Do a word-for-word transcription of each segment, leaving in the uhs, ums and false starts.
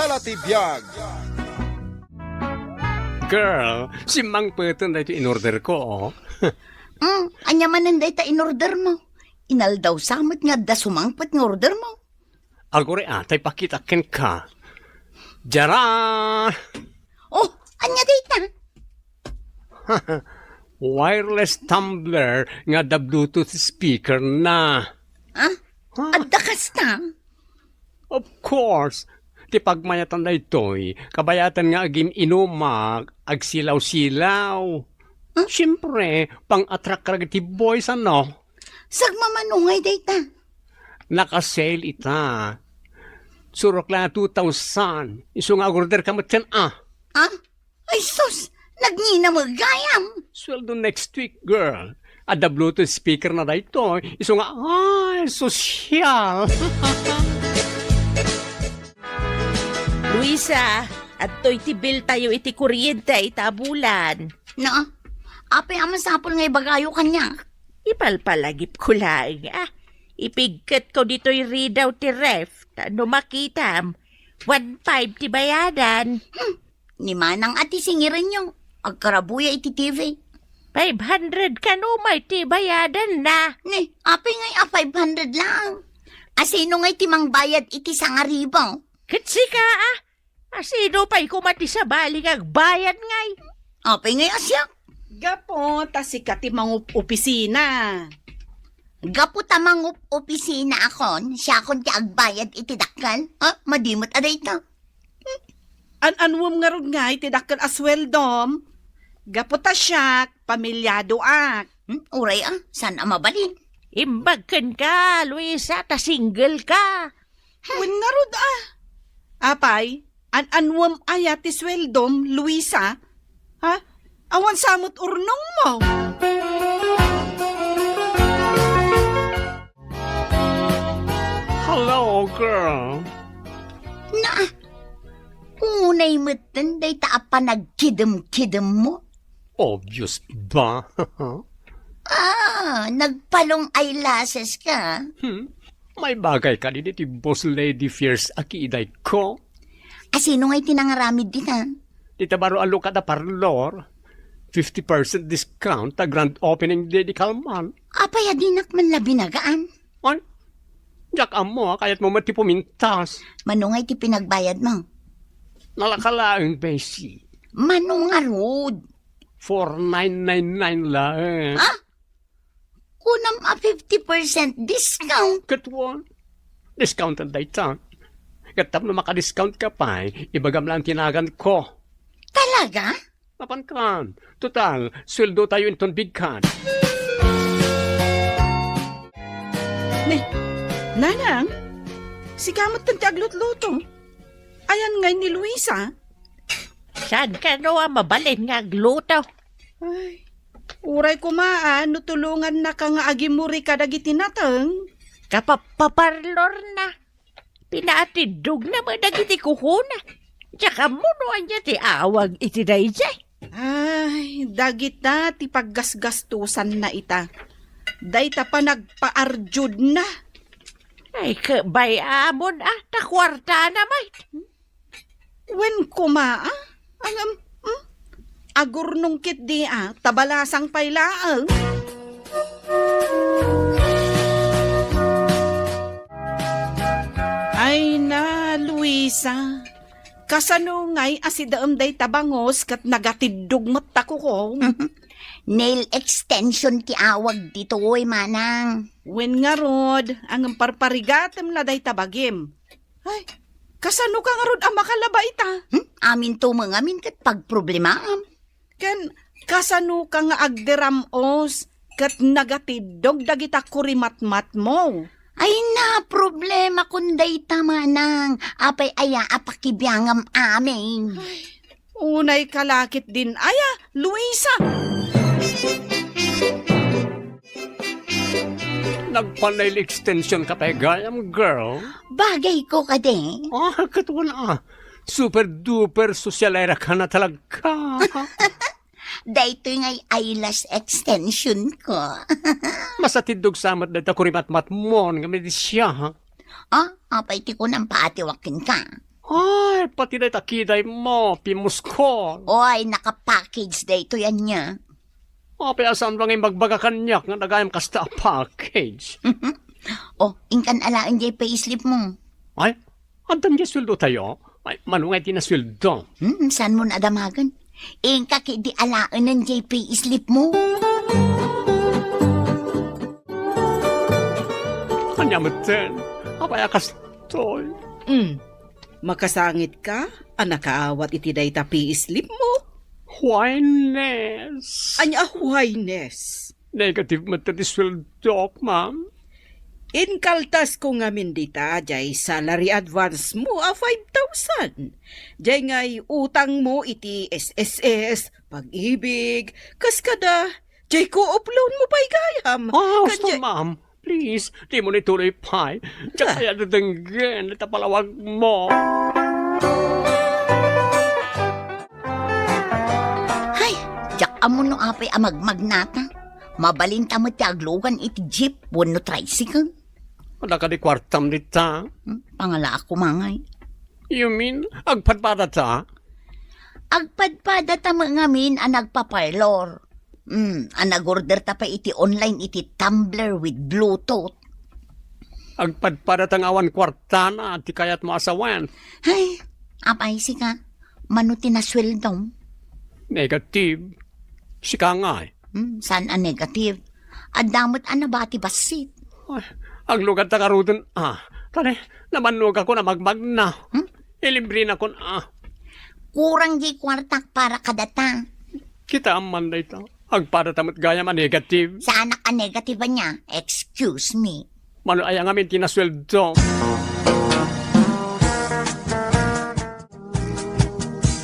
Ala ti biag. Girl, simmangpeten daytoy in-order ko, oh. Hmm, ania manen dayta in-order mo? Inaldaw sa met nga adda sumangpet nga order mo. Aguri, ah, tay pakita kenka. Diara! Oh, ania dayta? Wireless tumbler nga adda Bluetooth speaker na. Ah? Huh? Adda kasta? Of course. Ti pagmayatan daytoy, kabayatan nga agin-inumak, agsilaw-silaw. Huh? Siyempre, pang-attract kadagiti boys, ano? Sagmamanungay dayta? Naka-sale ita. Surok la two thousand. Isu nga order ka met ken, ah. Ah? Ay sus! Nagngina met gayam! Sweldo next week, girl. Adda Bluetooth speaker na daytoy. Isu nga, ay, sosyal. Luisa, adtoy ti bill tayo iti kuryente ita a bulan. No? Apay a masapul nga ibagayo kaniak? Ipalpalagipko laeng, ah. Ipigketko ditoy ridaw ti ref, ta no makitam, one five ti bayadan. Hmm. Ni Manang a ti singirenyo, agkarabuya iti T V. Five hundred kano may ti bayadan na. Ni, apay ngay a five hundred lang? Asino ngay ti mangbayad iti sangaribo? Ket sika, ah. Asino pay koma ti sabali nga agbayad ngay? Apay ngay a siak? Gapu ta sika ti mangup-opisina. Gapu ta mangup-opisina akon, siakon ti agbayad iti dakkel? Ha? Madi met a dayta. An-anuem ngarud ngay ti dakkel a sueldom? Gapu ta siak, pamiliadoak. Hmm? Uray a, saan a mabalin? Imbag kenka, Luisa, ta single ka. Wen ngarud a. Apay, an-anuem aya ti sueldom, Luisa? Ha? Awan sa met urnongmo? Hello, girl. Na, unay metten dayta a panagkidem-kidemmo? Obvious ba? Ah, nagpalong eyelash ka? Hmm? Maibagay kadi ti boss lady fierce a kiidayko. Asino ngay ti nangaramid dita? Dita baro a lokal a parlor. Fifty percent discount ta grand opening day di kalman. Apay a dinak man la binagaan? Ay, diak ammo a kayatmo met ti pumintas. Mano ngay ti pinagbayadmo? Nalaka laeng, besi. Mano ngarud? Four nine nine nine laeng. Ha? Kunam a fifty percent discount? Ket wen, discounted dayta. Ket tapno maka-discount ka pay, ibagam laeng ti naganko. Talaga? Apan kan, total, sueldo tayo inton bigkan. Ne, Nanang, sika met ti aglutluto. Ayan ngay ni Luisa? Saan kano a mabalin nga agluto? Ay, uray koma a no tulongannaka nga agimuri kadagiti nateng. Kapapaparlor na. Pinaatiddog na met dagiti kukuna. Diak ammo no ania ti awag iti daydiay. Ay, dagita ti paggasgastosanna ita. Dayta panagpaarjudna. Ay, kabay amon a, ta kuartana met. Wen koma a, ngem, hmm? Agurnong ketdi a, ta balasang pay laeng. Ay na, Luisa, kasano ngay a sidaem dayta bangus ket nagatiddog met ta kukom? Nail extension ti awag ditoy, manang. Wen ngarud, ngem parparigatem la dayta bagim. Ay, kasano ka ngarud a makalaba ita? Hmm? Aminto met ngamin ket pagproblemaam. Ken kasano ka nga agdiram-os ket nagatiddog dagita kurimatmatmo? Ay na, problemakon dayta, manang. Apay aya a pakibiangam amin? Ay, unay ka la ketdin aya, Luisa. Nagpa-nail extension ka pay gayam, girl? Bagayko kadi. Ah, ket wen a. Super duper sosyalera ka na talaga. Daytoy ngay eyelash extension ko. Masatiddog sa met dayta kurimatmatmon nga medisya, ha? Ah, apay ti kunam, paatiwak kenka? Ay, pati dayta kiday mo, pimuskol. Oy, naka-package daytoy ania. Apay a saan ngay magbaga kaniak nga nagayam kasta a package? Oh, inkan alaen jay payslip mo. Ay, addan jay sueldo tayo? Ay, mano nga iti nasueldo? Hmm, saan mo nadamagan? Inka ki di alaenen jay payslip mo. Ania metten? Apay a kastoy? Hmm. Makasangitka a nakaawat iti dayta payslip mo? Why, Nes? Ania a why, Nes? Negative met ti sueldok, ma'am. Inkaltasko ngamin dita jay salary advance mo a five thousand. Jay ngay utang mo iti S S S, Pag-ibig, kas kada, jay co-op loan mo pay gayam. Ah, husto, ma'am. Please, dimo ni tuloy pay. Diak aya dadenggen ta palawag mo. Hay, diak ammo no apay a magmagnata. Mabalinta met ti aglugan iti jeep wenno tricycle. Adda kadi kuartam dita? Hmm, pangalaak koma ngay. You mean, agpadpadata? Agpadpadata met ngamin a nagpa-parlor. Hmm, a nag-order ta pay iti online iti tumbler with Bluetooth. Agpadpadata nga awan kuartana ti kayatmo a sawen. Hay, apay sika, mano ti nasueldom? Negative. Sika ngay? Hmm, saan a negative? Adda met a nabati bassit. Ay, aglugadta ngaruden, ah. Tani, namannogakon a magmagna. Hmm? Ilibrenakon, ah. Kurang jay kuartak para kadata. Kitaem man dayta. Agpadata met gayam a negative. Saanak a negative ania? Excuse me. Mano aya ngamin ti nasueldo?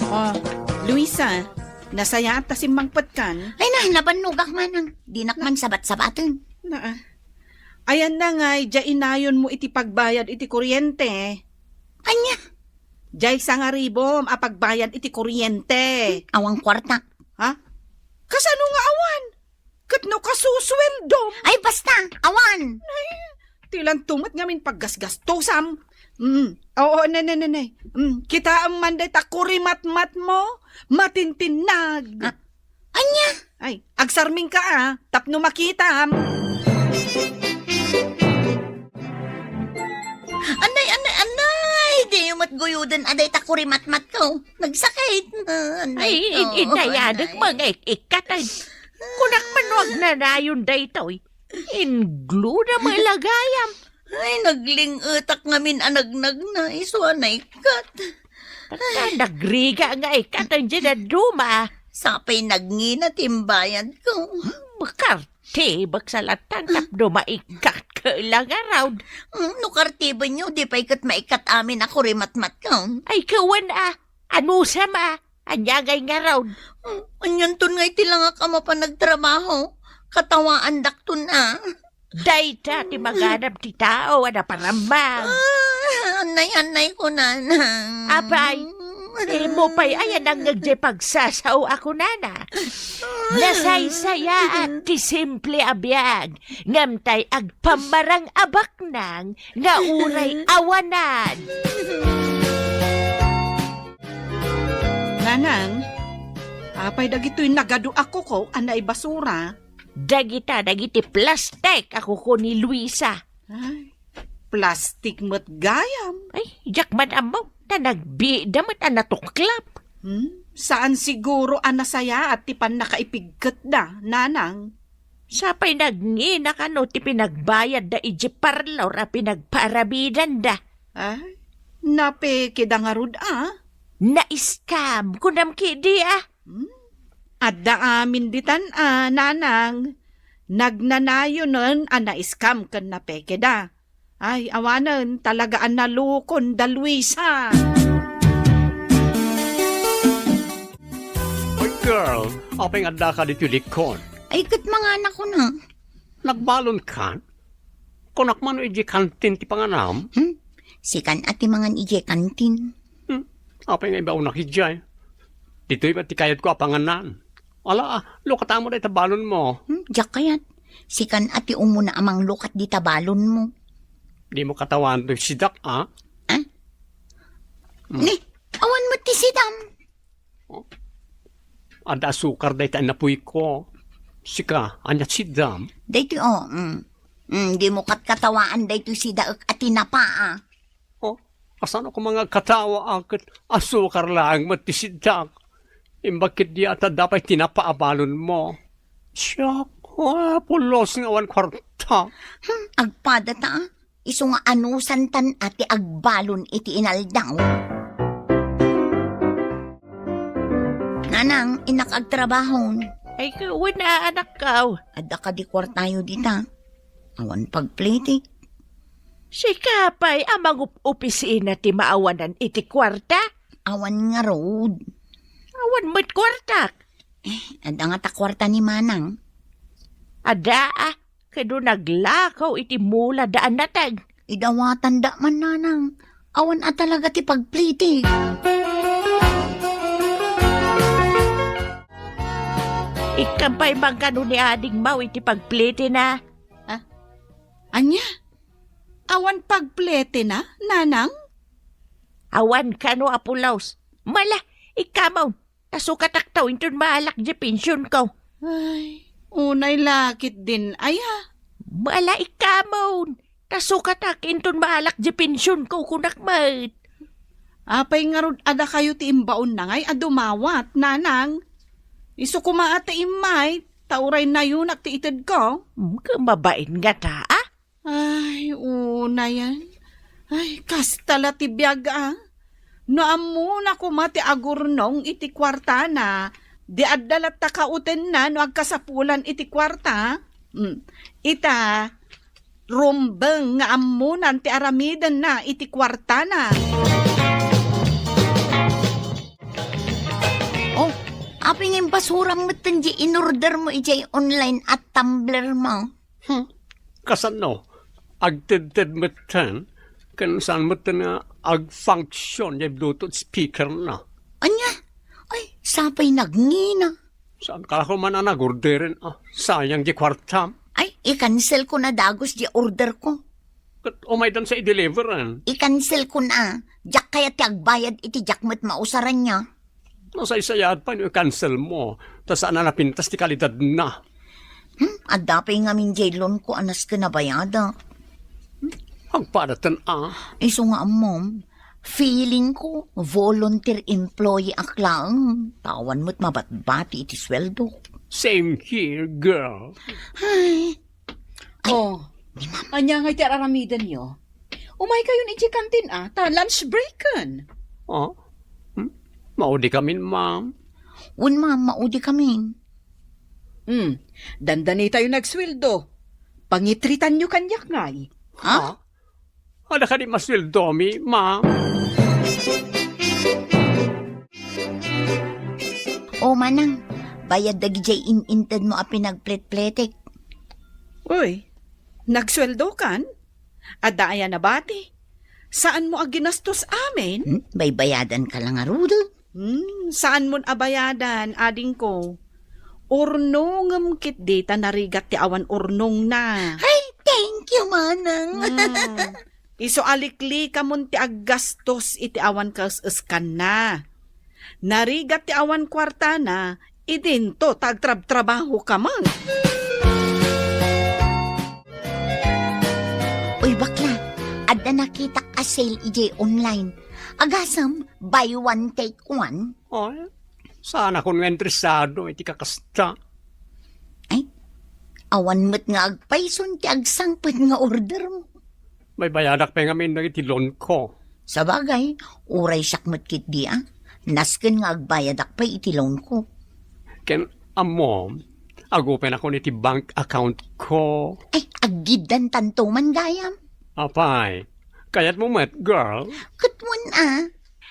Oh, Luisa, nasayaat ta simmangpetkan? Ay na, nabannogak manang. Dinak man sabat-sabaten. Na, ah. Ayanna ngay, diay inayonmo iti pagbayad iti kuryente. Ania? Diay sangaribom a pagbayad iti kuryente. Awan kuarta. Ha? Kasano nga awan? Ket no kasusueldom? Ay, basta! Awan! Ay, ti lanto met ngamin paggasgastosam. Mm. Oo, ne, ne, ne, ne. Mm. Kitaem man dayta kurimatmat mo, matintinnag. Ah, ania? Ay, agsarmingka a, tapno makitam. Anay, anay, anay! Diyo met guyoden a dayta kurimatmatko. Nagsakit. Anay, ay, in-, oh, inayadek anay. Mga ik-ikkat, ay. Kunak man no agnanayon daytoy. Ingluna met lagayam. Ay, nagling-etak ngamin a nagnagna, isu a naikkat. Tatta, nagrigat nga ikkat, ania dadduma. Sapay nagngina ti imbayadko. Makar- Tibek sa lattan tapno maikkat ket la ngarud. Mm, no kartibenyo, di pay ket maikkat amin a kurimatmatko. Ay, kawan a, anusam a, ania ngay ngarud? Mm, anianton ngay ti langak a mapan agtrabaho? Katawaandakton a. Dayta ti maganab ti tao a naparamang. Ah, annay, annay ko, nanang. Apay, imo pay aya nangngeg diay pagsasao a kunana. Nasaysayaat ti simple a biag, ngem tay agpammarang a baknang nga uray awanan. Nanang, apay dagitoy nagadu a kuko a naibasura? Dagita dagiti plastik a kuko ni Luisa. Ay, plastik met gayam. Ay, diak man ammo, ta nagbiitda met a natuklap. Hmm? Saan siguro a nasayaat ti pannakaipigketda, nanang? Sapay nagngina kano ti pinagbayadda idiay parlor a pinagpaaramidanda. Ay, napekeda ngarud a? Na-scam, kunam ketdi a? Hmm? Adda amin ditan a, nanang. Nagnanayonen a na-scam ken napekeda. Ay, awanen, talaga a nalukon da Luisa. Oy, girl, apay nga addaka ditoy likod? Ay, ket manganakon a. Nagbalonkan? Kunak man no idiay kantin ti panganam? Hmm? Sikan a ti mangan idiay kantin. Hmm? Apay nga ibaonak idiay? Ditoy met ti kayatko a panganan. Ala, ah, lukatmo dayta balonmo. Hmm, diak kayat. Sikan a ti umuna a manglukat dita balonmo. Dimo katawan toy sidak, a? Ah? Hmm. Ni, awan met ti sidam. Oh. Adda asukar dayta a napuyko. Sika, ania ti sidam? Daytoy, oh, mm. Mm, dimo katkatawaan daytoy sidaek a tinapa, ah. Oh, kasano koma nga agkatawa a ket asukar laeng met ti sidak? Imbag ketdi a ta adda pay tinapa a balonmo. Siak, ah, pulos nga awan kuarta. Hmm, agpadata, ah. Isu nga anusantan a ti agbalon iti inaldaw. Nanang, innak agtrabahon. Ay, wen a, anakkaw. Adda kadi kuartayo dita? Awan pagplitik. Sika pay a mangup-opisina ti maawanan iti kuarta? Awan ngarud. Awan met kuartak. Eh, adda ngata kuarta ni Manang? Adda, ah. Kano naglakaw iti mula da a nateg. Idawatanda man, Nanang. Awan a talaga ti pagplitik. Ikkan pay mangkano ni Ading Mau iti pagplitina. Ah? Ania? Awan pagplitina, Nanang? Awan kano a pulos. Mala, ikkamon. Nasukatakto inton maalak di pensionko. Ay, unay la ketdin aya. Mala ikkamon. Nasukatak inton maalak di pensionko, kunak met. Apay ngarud a dakayo ti imbaonna ngay a dumawat, Nanang? Isu koma a ti immay, ta uray nayunak ti itedko. Hmm, ket mabain ngata, ah? Ay, unayen. Ay, kasta la ti biag, ah. No ammona koma ti agurnong iti kuartana, di adda latta kautenna no agkasapulan iti kuarta. Mm. Ita, rumbeng nga ammonan ti aramidenna iti kuartana. Oh, apay nga imbasuram metten di inordermo idiay online a tumbler mo? Hmm. Kasano? Agtedted metten, ken saan metten nga ag-function diay Bluetooth speaker na. Ania? Ay, sapay nagngina. Saan ka la koma a nag-orderen? Ah, sayang di kuartam. Ay, i-cancel ko na dagus di order ko. Ket umaydan sa i-deliveren. I-cancel ko na. Diak kayat ti agbayad iti diak met mausaranna. Nasaysayaat pay no i-cancel mo, ta saan a napintas ti kalidadna. Hmm, adda pay ngamin diay loan ko a nasken a bayadak. Agpadaten a. Isu nga ammom, feeling ko, volunteer employee ak laeng. Ta awan met mabatbati iti sueldo. Same here, girl. Ay, Ay, oh, ni Ma'am. Ania ngay ti ar-aramidenyo? Umaykayon idiay kantin a, ta lunch breaken. Oh? Hmm? Maudi kamin, ma'am. Wen, ma'am, maudi kamin. Hmm, dandanitayo nagsueldo. Pangitritanyo kaniak ngay. Ha? Ha? Adda kadi masueldomi, ma'am? O, manang, bayad dagidiay in-intedmo a pinagpletpletek. Uy, nagsueldokan? Adda aya nabati? Saanmo a ginastos amin? Hmm, baybayadanka la ngaruden. Hmm, saanmon a bayadan, adingko. Urnongem ketdi ta narigat ti awan urnongna. Ay, thank you, manang. Hmm. Isu a liklikamon ti aggastos iti awan kaes-eskanna. Narigat ti awan kuartana, idinto ta agtrabtrabahoka met. Uy, bakla, adda nakitak a sale idiay online. Agasem, buy one, take one. Ay, saanakon nga interesado iti kakasta. Ay, awan met nga agpayson ti agsangpet nga ordermo. Baybayadak pay ngamin dagiti loan ko. Sabagay, uray siak met ketdi a. Nasken nga agbayadak pay iti loan ko. Ken ammom, agupenakon iti bank account ko. Ay, aggiddantanto man gayam. Apay, kayatmo met, girl? Ket wen a.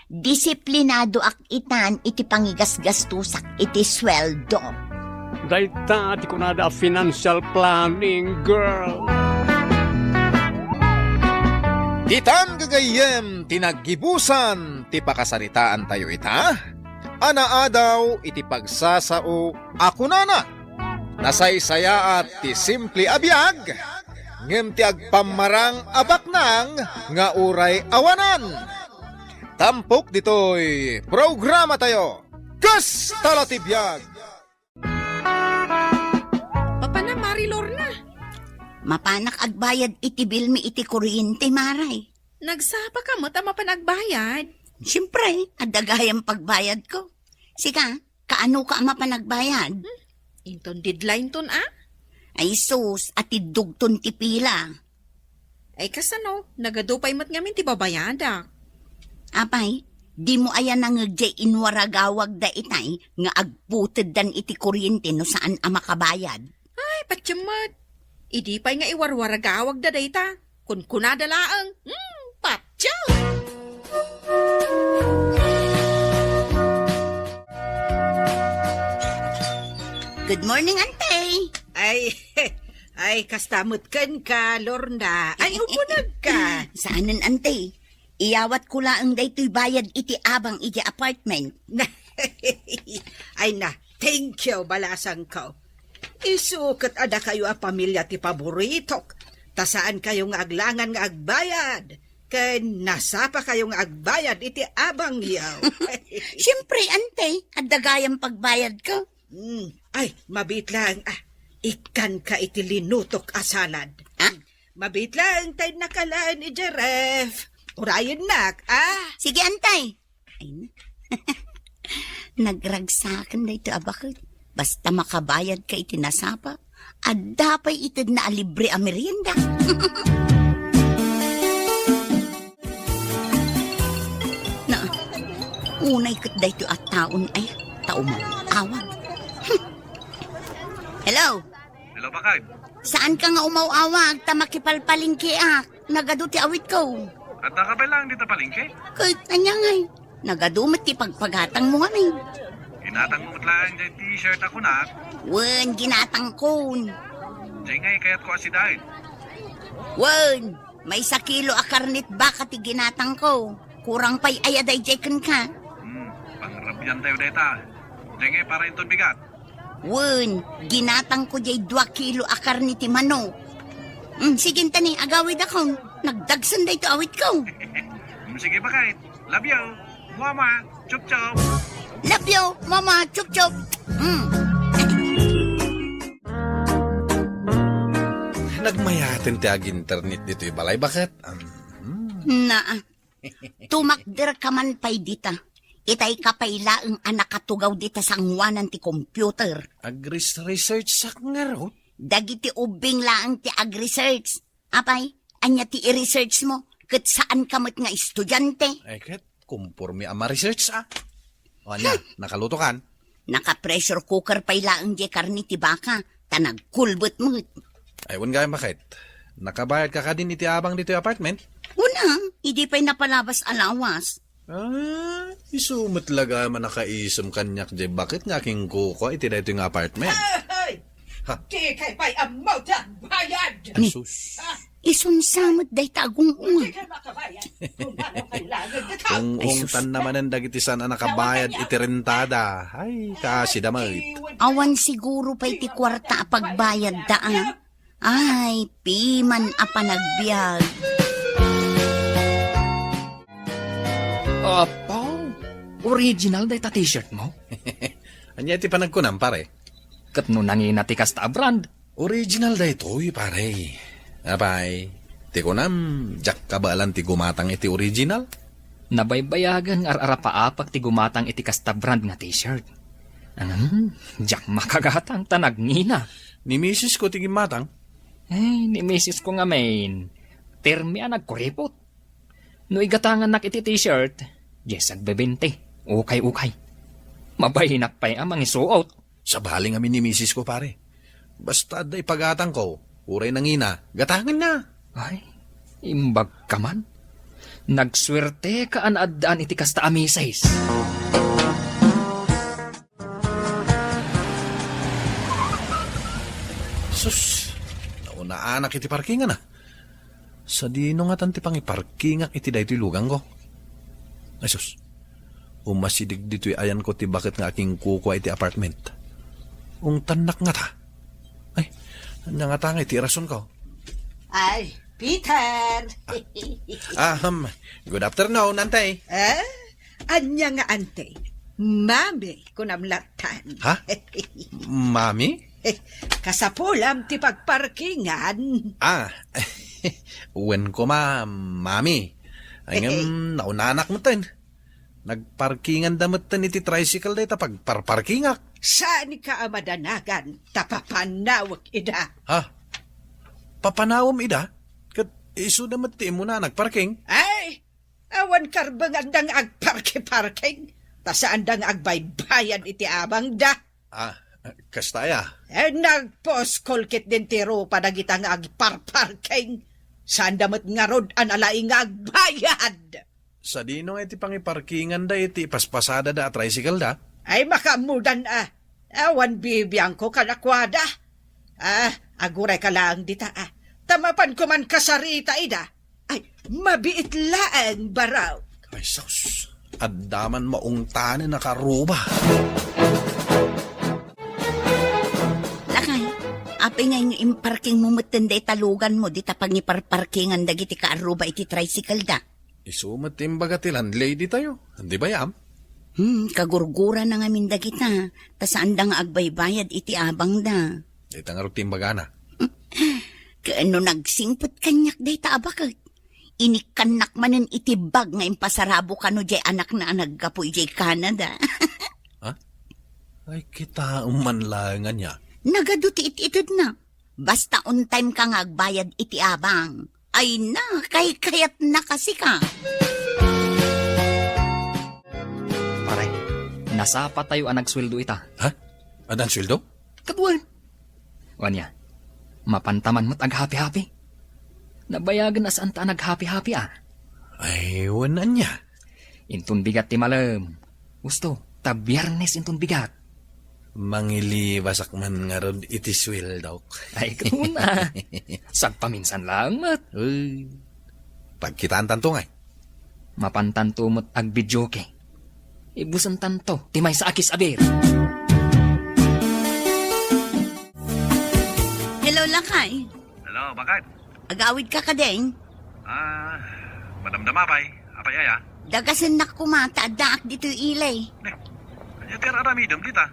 Disiplinadoak itan iti pangigasgastosak iti sueldo. Dayta ti kunada a financial planning, girl. Ditan gagayyem ti naggibusan ti pakasaritaantayo ita, a naadaw iti pagsasao a kunana, nasaysayaat ti simple a biag, ngem ti agpammarang a baknang nga uray awanan. Tampok ditoy programa tayo. Kasta la ti biag! Mapana, Mari Lorna? Mapanak agbayad iti bilmi iti kuryente, Maray. Nagsapa ka met a mapan agbayad? Siyempre, adda gayam pagbayad ko. Sika, kaano ka a mapan agbayad? Hmm, inton deadline ton, a? Ay sus, atiddogton ti pila. Ay, kasano? Nagadu pay met ngamin ti babayadak. Apay, dimo aya nangngeg jay inwaragawag da itay nga agputeddan iti kuryente no saan a makabayad? Ay, patiem met. Idi pay nga iwarwaragawag da dayta. Kunkunada laeng, "Hmm, patiem!" Good morning, Ante. Ay, ay, kasta met kenka, Lorna. Ay, umuneg ka. Saanen, Ante. Iyawat ko laeng daytoy bayad iti abang iti apartment. Ay na, thank you, balasangko. Isu ket adda kayo a pamilia ti paboritok, ta saan kayo nga aglangan nga agbayad, ken nasapa kayo nga agbayad iti abangyo. Siyempre, Ante, adda gayam pagbayad ko. Hmm. Ay, mabit lang, ah, ikkan ka iti linutok a salad. Ah? Mabit lang, tay nakalaan ni Jeref. Urayennak, ah. Sige, Ante. Ay, na. Nagragsakan daytoy a baket. Basta makabayad ka iti nasapa, adda pay itedna a libre a merienda. Na, unay ket daytoy a taon ay, ta umaw-awag. Hello? Hello, bakit? Saan ka nga umaw-awag ta makipalpalingkeak? Nagadu ti awitko. Adda ka pay laeng dita palengke? Ket ania ngay? Nagadu met ti pagpagatangmo ngamin. Ginatangmo met laeng jay t-shirt a kunak. Wen, ginatangkon. Jay ngay kayatko a sidaen. Wen, maysa kilo a karnit baka ti ginatangko. Kurang pay aya dayjay kenka. Hmm, pangrabian tayo dayta. Jay ngay para inton bigat. Wen, ginatangko jay dua kilo a karne ti manok. Mm, sige, intani, agawidakon. Nagdagsen daytoy awitko. Mm, sige, bakit? Love you, Mama. Chup, chup. Love you, Mama. Chup, chup. Mm. Nagmayaten ti ag-internet ditoy balay, bakit? Um, hmm. Naa. Tumakder ka man pay dita. Itay ka pay laeng a nakatugaw dita sangoanan ti computer. Agres-researchak ngarud? Dagiti ubbing laeng ti agresearch. Apay, ania ti i-research mo? Ket saan ka met nga estudiante? Ay, ket, kumpormi a ma-research, a. O, ania, nakaluto kan? Naka-pressure cooker pay laeng jay karne ti baka, ta nagkulbet met. Ay, wen gayam, bakit? Nakabayad ka kadin iti abang ditoy apartment? Una, idi pay napalabas a lawas. Ah, isu met la gayam a nakaisem kaniak jay bakit nga akinkukua iti daytoy nga apartment. Ay! Ha? Di kay pay ammo ti agbayad! Ni, asus. Ah! Isunsa met dayta a gung-ungan. Di kay makabayad. Kung ano kailangan, ikaw. Kung ay, sus. Ungtan na manen dagiti saan a nakabayad iti rentada. Ay, kaasi da met. Awan siguro pay ti kuarta a pagbayad da, a? Ay, piman a panagbiag. Apo, original dayta t-shirt mo? Ania ti panagkunam, pare? Ket no nangina ti kasta a brand? Original daytoy, pare. Apay, ti kunam, diak kabaelan ti gumatang iti original? Nabaybayagen nga ar-arapaapak ti gumatang iti kasta brand nga t-shirt. Ngem, diak makagatang ta nagngina. Ni misis ko ti gimmatang. Eh, ni misis ko ngamin, permi a nagkuripot. No igatangannak iti t-shirt, dies agbebente. Ukay-ukay. Mabainak pay a mangisuot. Sabali ngamin ni misis ko, pare. Basta adda ipagatangko, uray nangina, gatangenna. Ay, imbag ka man. Nagsuerte ka a naaddaan iti kasta a misis. Sus, naunaanak iti parkingan, a. Sadino ngatan ti pangiparkingak iti daytoy lugangko? Ay sus, umasideg ditoy ayanko ti baket nga akinkukua iti apartment. Ungtannak ngata. Ay, ania ngata nga iti irasonko? Ay, Peter! Ahem. Good afternoon, Ante. Eh? Ania nga Ante? Mami, kunam latan. Ha? Mami? Kasapulam ti pagparkingan. Ah, wen koma, Mami. Ay, ngem, naunanak metten. Nagparkinganda metten iti tricycle dayta pagparparkingak. Saan ka a madanagan, ta papanawek ida. Ha? Papanawem ida? Ket isuda met ti immuna a nagparking? Ay, awan karbenganda nga agparki-parking, ta saanda nga agbaybayad iti abangda. Ah, kasta aya? Eh, nagpuskol ketdin ti rupa dagita nga agparparking. Saanda met ngarud a nalaing nga agbayad. Sadino nga iti pangiparkinganda iti ipaspasadada a tricycle da? Ay, makaammodan a. Awan bibiangko kadakuada. Ah, agurayka laeng dita a. Ta mapan koman kasarita ida. Ay, mabiit laeng, barok. Ay, sus. Adda man maungtanen a karuba. Lakay, apay nga imparking mo metten dayta lugan mo, dita pangiparparkingan dagiti kaarruba iti tricycle da? Isu met ti imbaga ti landlady tayo. Di ba, yam? Hmm, kagurgura na ngamin dagita, ta saanda nga agbaybayad iti abangda. Dayta ngarud ti imbagana. Ken no nagsingpet kaniak dayta a baket, inikkannak manen iti bag nga impasarabo kano jay anakna a naggapu idiay Canada. Ha? Ay, kitaem man laeng ania. Nagadu ti it-itedna. Basta on time ka nga agbayad iti abang. Ay na, kaykayatna kasi ka. Pare, nasapa tayo a nagsueldo ita. Ha? Addan sueldo? Kaduan. O ania, mapanta man met aghapi-hapi. Nabayagen a saanta a naghapi-hapi a. Ay, wen ania? Inton bigat ti malem. Husto, ta Biyernes inton bigat. Mangilibasak man ngarud iti sueldok. Ay, kuna. Sagpaminsan laeng met. Uy, pagkitaantanto ngay. Mapantanto met agbidyoke. Ibusentanto ti maysa a kiss a beer. Hello, lakay. Hello, bakit? Agawid ka kadeng? Ah, madamdama pay. Apay aya? Dagasennak koma ta addaak ditoy ilay. Ne, ania ti ar-aramidem dita?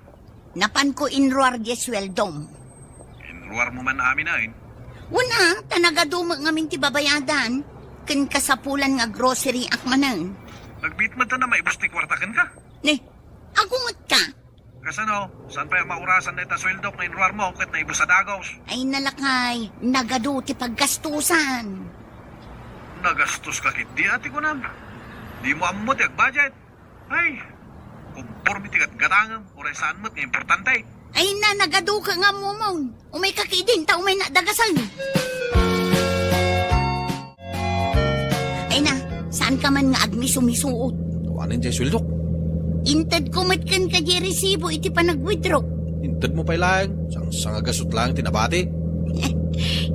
Napanko inruar diay sueldom. Inruar mo man amin ain? Wen a, ta nagadu met ngamin ti babayadan. Ken kasapulan nga grocery ak manen. Nagbiit met ta na maibus ti kuarta kenka? Ne, agunget ka. Kasano? Saan pay a maurasan dayta sueldok nga inruar mo ket naibus a dagos? Ay, nalakay, nagadu ti paggastusan. Nagastos ka ketdi, ati kunam. Di mo ammo ti agbudget. Ay, kumporme ti gatgatangem, uray saan met nga importante. Ay na, nagadu ka nga, Momon. Umay ka ketdin, ta umay na dagasen. Ay na, saan ka man nga agmiso-misuot? Awanen diay sueldok. Inted ko met kenka diay resibo iti panag-withdraw. Inted mo pay laeng, sang-sangagasut laeng ti nabati.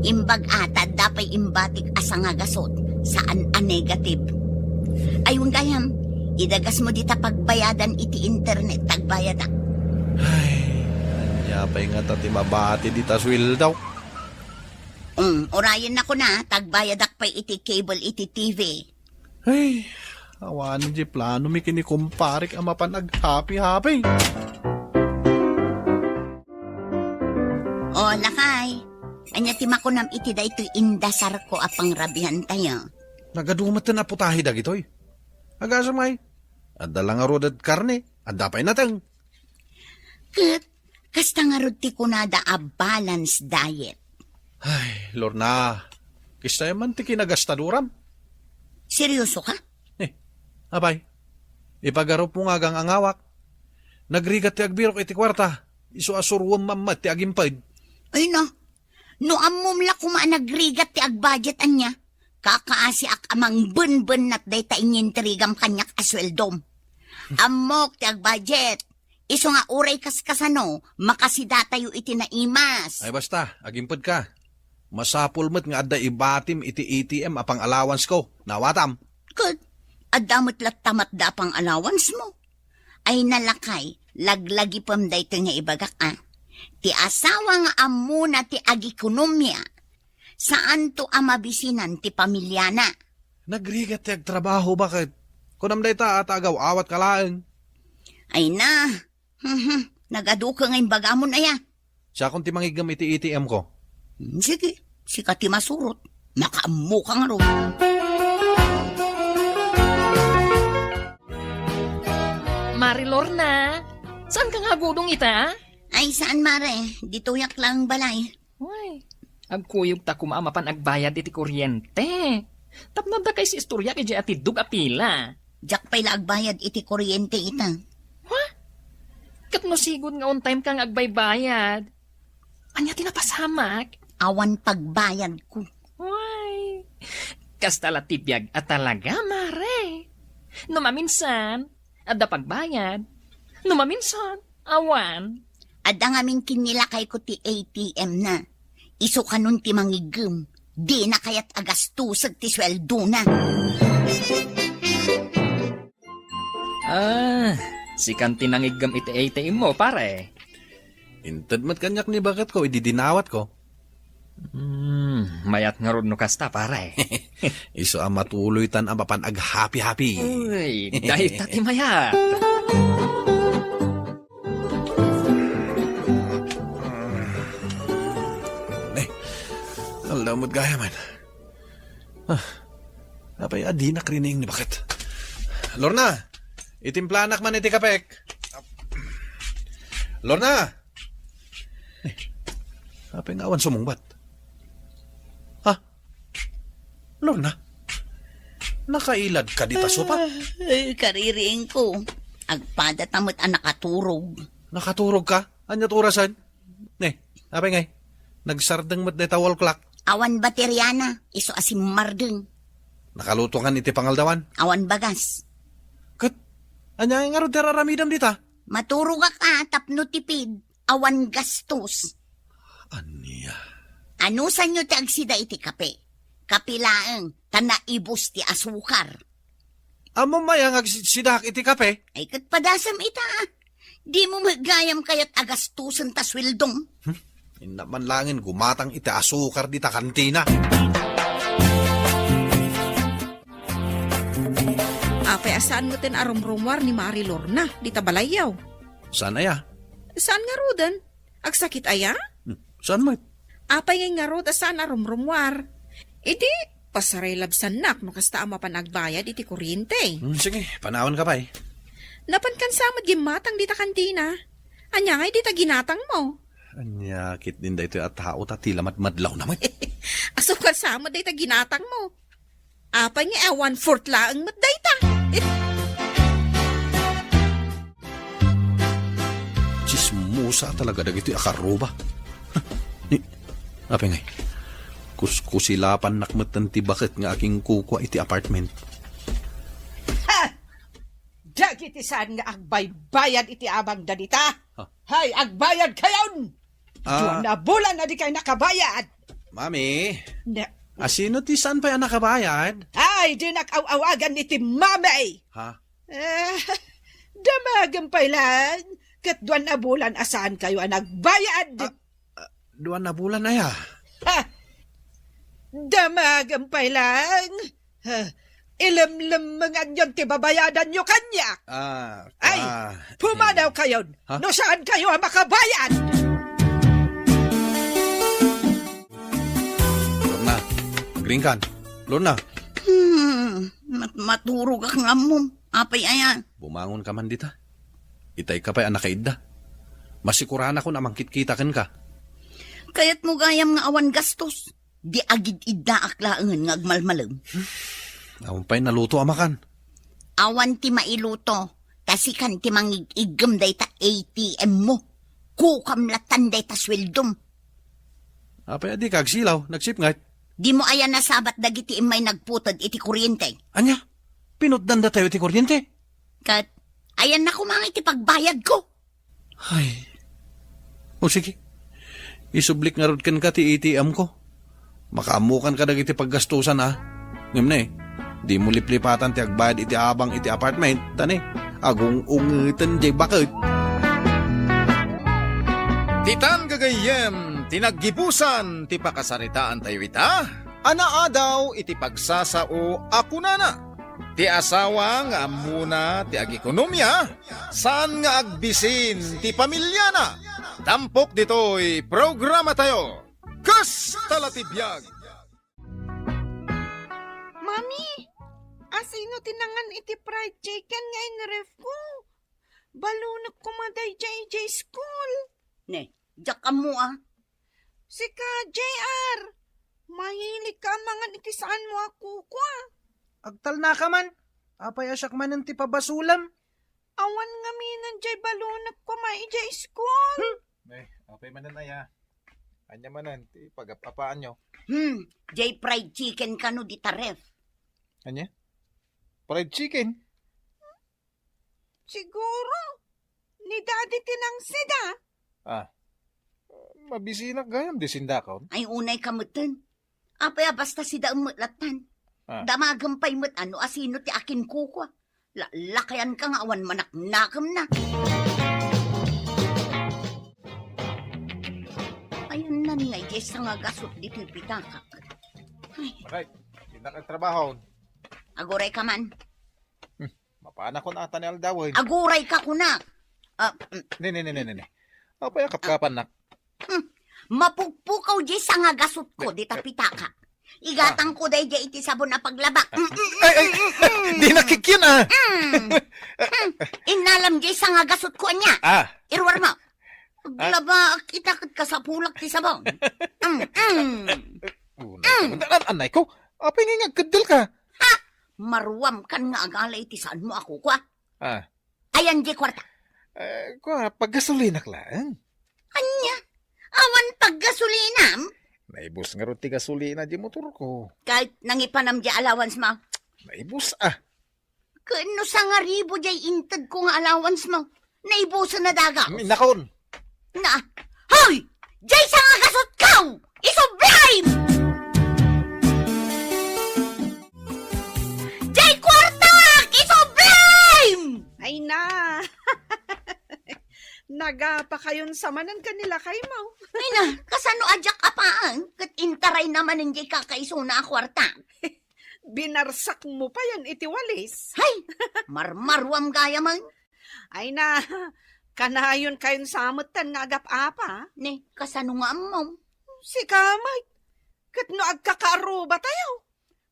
Imbag a ta adda pay imbatik a sangagasut, saan a negative. Ay, wen gayam, idagas mo dita pagbayadan iti internet, ta agbayadak. Ay, ania pay ngata ti mabati dita sueldo? Um, urayennak kuna, ta agbayadak pay iti cable iti T V. Ay, awanen diay planomi ken ni kumparek a mapan aghapi-hapi. O, lakay. Ania ti makunam iti daytoy indasarko a pangrabiantayo? Nagadu met ti naputahi dagitoy. Agasem ay, adda la ngarud a karne, adda pay nateng. Ket kasta ngarud ti kunada a balance diet. Ay, Lorna, kasta man ti kinagastaduram. Serioso ka? Eh, apay, ipagarupmo nga agang-angawak. Nagrigat ti agbirok iti kuarta, isu a suruem mammet ti agimped. Ay na, no ammom la koma a nagrigat ti agbudget ania, kakaasiak a mangbenbennat dayta inyintrigam kaniak a sueldom. Ammok ti agbudget. Isu nga uray kaskasano, makasidatayo iti naimas. Ay basta, agimped ka. Masapul met nga adda ibatim iti A T M a pang-allowance ko. Nawatam. Ket, adda met latta matda a pang-allowance mo. Ay nalakay, laglagipem daytoy nga ibagak a. Ti asawa nga ammona ti agikonomia, Saanto a mabisinan ti pamiliana. Nagrigat ti agtrabaho, baket? Kunam dayta a ta agaw-awat ka laeng. Ay na, mhm, nagaduka nga imbagamon aya. Siakon ti mangiggem iti A T M ko. Hmm, sige, sika ti masurot. Makaammo ka ngarud. Mari Lorna, saan ka nga agudong ita? Ay, saan, Mare? Ditoyak lang balay. Uy, agkuyog ta koma a mapan agbayad iti kuryente. Tapno adda kay istoryak idiay atiddog a pila. Diak pay la agbayad iti kuryente ita. Ha? Ket no sigud nga on time ka nga agbaybayad, ania ti napasamak? Awan pagbayadko. Uy, kasta la ti biag a talaga, Mare. No maminsan, adda pagbayad. No maminsan, awan. Adda ngamin kinnilakayko ti A T M na. Isu kanon ti mangiggem. Dina kayat agastuseg ti sueldona. Ah, sikan ti nangiggem iti A T M mo, pare. Inted met kaniak ni baketko idi dinawatko. Hmm, mayat ngarud no kasta, pare. Isu a matuloytan a mapan aghappy-happy. Uy, dayta ti mayat. Eh, aldaw met gayam. Ah, apay a dinak rining ni baket? Lorna, itimplanak man iti kapek. Lorna! Eh, apay nga awan sumungbat? Ha? Lorna? Nakailad ka dita sopa? Ah, eh, kaririingko. Agpada ta met a nakaturog. Nakaturog ka? Ania't orasen? Ne, apay ngay? Nagsardeng met dayta wall clock. Awan bateriana, isu a simmardeng. Nakaluto kan iti pangaldawan? Awan bagas. Ket, ania ngarud ti ar-aramidem dita? Maturogak a tapno tipid, awan gastos. Ania? Anusanyo ti agsida iti kape? Kape laeng, ta naibus ti asukar. Ammom aya nga agsidaak iti kape? Ay, ket padasem ita, a. Dimo met gayam kayat agastusen ta sueldom. Hmm? Inna man laengen gumatang iti asukar dita kantina. Apay a saan metten a rumrumuar ni Mari Lorna dita balayyo? Saan aya? Saan ngaruden? Agsakit aya? Hmm, saan met? Apay ngay ngarud a saan a rumrumuar? Idi, pasaray labsannak no kasta a mapan agbayad iti kuryente. Hmm, sige, panawan ka pay. Napan kan sa met gimmatang dita kantina. Ania ngay dita ginatang mo? Ania ketdin daytoy a tao ta ti la madmadlaw na met? Asukar sa met dayta ginatang mo. Apay nga awan fourth laeng met dayta? Chismosa talaga dagiti a karruba. Ni, apay ngay, kuskusilapannak metten ti baket nga akinkukua iti apartment. Ha! Dagiti saan nga agbaybayad iti abang da dita? Ha? Hay, agbayad kayon! Ah. Duan a bulan a di kay nakabayad. Mami, na- asino ti saan pay a nakabayad? Ay, dinak aw-awagan iti mami. Ha? Eh, damagem pay lang. Ket duan a bulan a saan kayo a nagbayad. Ah, ah, duan a bulan aya. Ha? Damagem pay lang. Ha, ilemlemmenganyon ti babayadanyo kaniak. Ah, ay, ah, pumanaw kayon. Ha? No saan kayo a makabayad? Lorna, green can. Lorna. Hmm, mat-, maturog ak nga ammom. Apay aya? Bumangon ka man dita. Itay ka pay a nakaidda. Masikuranakon a mangkitkita kenka. Kayat mo gayam nga awan gastos. Di agid-iddaak laengen nga agmalmalem. Awan pay naluto a makan. Awan ti mailuto, ta sikan ti mangig-iggem dayta A T M mo. Kukam latan dayta sueldom. Apay a dika agsilaw, nagsipnget? Dimo aya nasabat dagiti immay nagputed iti kuryente? Ania? Pinutdan datayo iti kuryente? Ket, ayanna koma nga iti pagbayadko. Ay. O sige. Isublik ngarud kenka ti A T M ko. Makaammokan kadagiti paggastusan, a. Ngem ne, dimo liplipatan ti agbayad iti abang iti apartment, ta ne, agung-ungeten diay baket. Ditan gagayyem, Ti naggibusan ti pakasaritaantayo ita, anaadaw iti pagsasao a kunana, ti asawa nga ammona ti agikonomia, saan nga agbisin ti pamiliana. Tampok ditoy programatayo, Kasta la ti biag! Mami, asino ti nangan iti fried chicken nga inref ko? Balunek koma daydiay idiay school. Ne, diak ammo a. Sika, J R, mahilig ka a mangan iti saanmo a kukua. Agtalnaka man. Apay a siak manen ti pabasolem? Awan ngamin diay balunek koma idiay school. Hmm. Eh, apay manen aya? Ania manen ti pagap-apaanyo? Hmm, diay fried chicken kano dita ref. Ania? Fried chicken? Siguro, ni Daddy ti nangsida. Ah, mabisinak gayam di sindakon? Ay, unay ka metten. Apay a basta sida met lattan. Ah. Damagem pay met a no asino ti akinkukua. La-, lakayan ka nga awan manaknakemna. Ayanna nga idiay sangagasut ditoy pitakak. Ay. Bakit? Indak ang trabaho. Aguray ka man. Hmm. Mapanakon ata ni aldawen. Aguray ka kunak. Ah, mm. Ne, ne, ne, ne, ne, ne. Apay a kapkapannak? Hmm. Mapukpukaw diay sangagasutko, dita pitaka. Igatangko daydiay iti sabon a paglaba. Mm, mm, mm, Ay, ay, mm, mm. Di nakikyan, ah. Mm. Mm. Innalam diay sangagasutko, ania? Ah. Iruar mo. Aglabaak ita ket kasapulak ti sabon. Mm, mm. Unay ka. An-, anay ko. Apay nga agkeddel ka? Ha? Maruam kan nga agala iti saanmo a kukua. Ah. Ayan diay kuarta. Eh, kua, paggasolinak laeng. Ania? Awan paggasolinam? Naibus ngarud ti gasolina diay motorko. Ket nangipanam diay allowance mo? Naibus, ah. Ket no sangaribu diay intedko nga allowance mo, naibusen a daga. Innakon. Na, hoy! Diay sangagasutko! Isublim! Diay kuartak! Isublim! Ay na! Nagapakayon sa manen ken ni lakaymo. Ay na, kasano a diak apaan? Ket intarayna manen diay kakaisuna a kuarta. Binarsakmo payen iti walis. Hay! Marmaruam gayam. Ay na, kanayon kayon sa metten nga agap-apa. Ne, kasano nga ammom? Sika met. Ket no agkakaarrubatayo.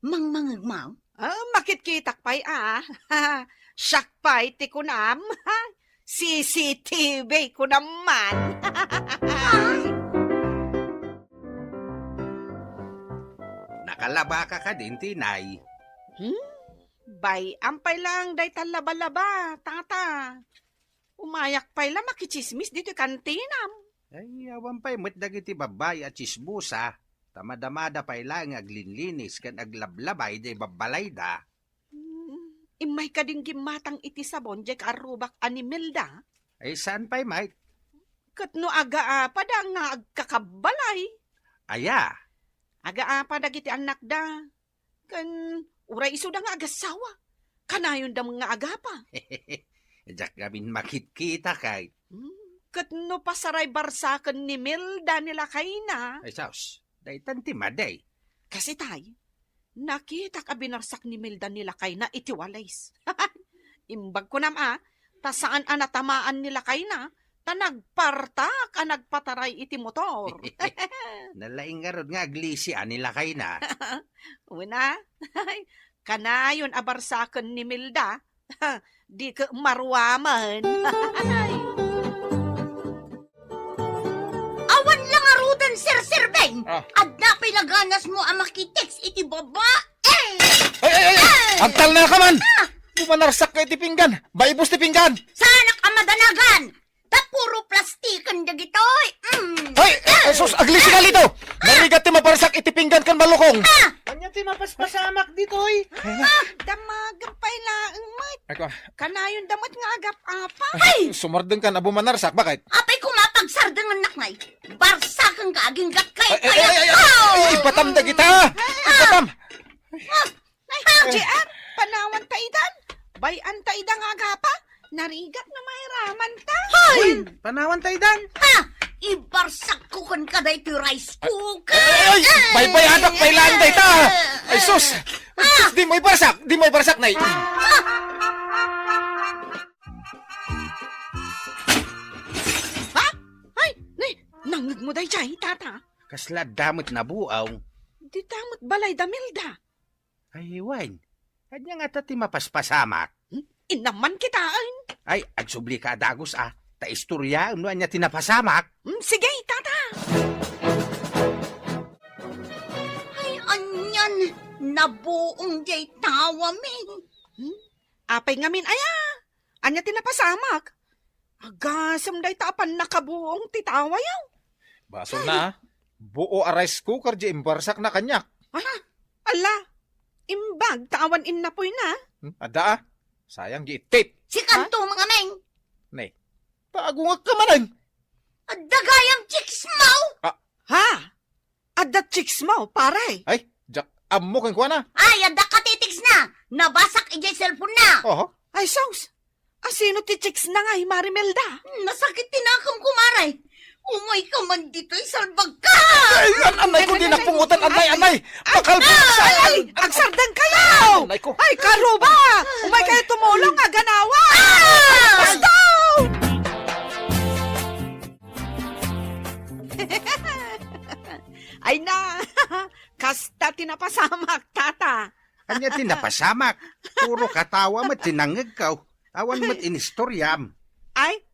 Mangmangegmo? Ah, makitkitak pay a. Siak pay ti kunam. C C T V kunam man. Nakalabaka kadin, Tinay? Hmm? Bay-am pay laeng dayta labalaba, tata. Umayak pay la makitsismis ditoy kantinam. Ay, awan pay met dagiti babbai a tsismosa, ta madamada pay laeng nga aglinlinis ken aglablabay diay babbalayda. Hmm, immay kadin gimmatang iti sabon diay kaarrubak a ni Milda? Ay, saan pay met? Ket no agaapada nga agkakabbalay? Aya? Agaapa dagiti annakda. Ken uray isuda nga agassawa, kanayonda met nga agapa. Diak ngamin makitkitak, ay. Hmm, ket no pasaray barsaken ni Milda ni lakayna? Ay, sus, daytan ti madi. Kasi tay, nakitak a binarsak ni Milda ni lakayna iti walis. Imbag kunam a, ta saan a natamaan ni lakayna, ta nagpartak a nagpataray iti motor. Nalaing ngarud nga aglisi a ni lakayna. Una, kanayon a barsaken ni Milda, di ket maruamen. Awan la ngaruden, Sir Sirben! Ah. Adda pay la ganasmo a makitext iti babae! Ay, ay, ay, ay! Ay! Agtalnaka man! Ah! Bumanarsak ka iti pinggan! Baibus ti pinggan! Saanak a madanagan! Ta puro plastiken dagitoy! Mm. Ay, ay, ay, sus, aglisi ka dito! Ah! Narigat ti maparsak iti pinggan ken malukong! Ah! Ania ti mapaspasamak ditoy? Ah! Damagan pay laeng met. Ako. Kanayonda met nga agap-apa. Ay! Sumardeng ka na bumanarsak, bakit? Apay koma pagsardengennak ngay. Barsaken ka, aginggat ka, Ay, ay, ay, ay, ay, ay, Oh! Ibatam dagita! Ah! Ibatam! Ah! Ay, J R, panawan ta idan. Bay-an ta ida nga agapa. Narigat no mairaman ta. Hoy! Uy, panawan ta idan. Ha! Ibarsakko kenka daytoy rice cooker. Ay, ay, ay, baybayadak pay laeng dayta. Ay, sus. Ay, sus, dimo ibarsak, dimo ibarsak, nay. Ha? Ay, nay, nangngegmo daydiay, tata? Kasla adda met nabuong. Dita met balay da Milda. Ay, wen. Ania ngata ti mapaspasamak? Hmm? Innaman kitaen. Ay, agsublika a dagus a. Ta istoriaem no ania ti napasamak. Hmm, sige, tata. Ay, anian, nabuong diay tawami. Hmm? Apay ngamin aya? Ania ti napasamak? Agasem dayta a pannakabuong ti tawayo. Basol na, ah. Buo a rice cooker diay imbarsakna kaniak. Ah, ala, imbag ta awan innapoyna. Hmm, adda, ah. Sayang diay ittit. Sikanto, mangameng. Ne, ta agungekka manen. Adda gayam chicks mo? Ah. Ha? Adda chicks mo, pare? Ay, diak ammo kenkuana. Ay, adda katitiksna. Nabasak idiay cellphone na. Oho. Ay, sus! Asino ti chicks na nga hi Marimelda? Hmm, nasakit ti nakem, kumare. Umayka man ditoy, salbagka! Ay, an-, anay ko, di napungutan, anay, anay! Pakalbo! Ay, ay, agsardeng kayo! Anay ko. Ay, karuba! Umay kayo tumulong, aganawa! Ah! Basta! Ay na, kasta ti napasamak, tata. Ania ti napasamak? Puro katawa met ti nangngegko. Awan met inistoriam. Ay,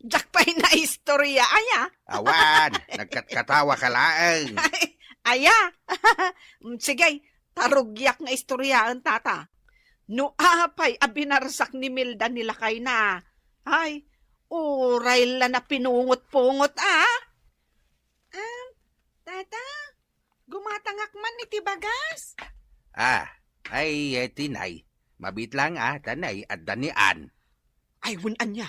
diak pay naistorya, aya? Awan, nagkatkatawa ka laeng. Ay, aya? Mm, sige, tarugiak nga istoryaen, tata. No apay a binarsak ni Milda ni lakayna, ay, uray la napinungot-pungot, a? Ah, tata, gumatangak man iti bagas. Ah, ay, eh, tinay. Mabit lang, ah, tanay, adda ni Ann. Ay, wen ania?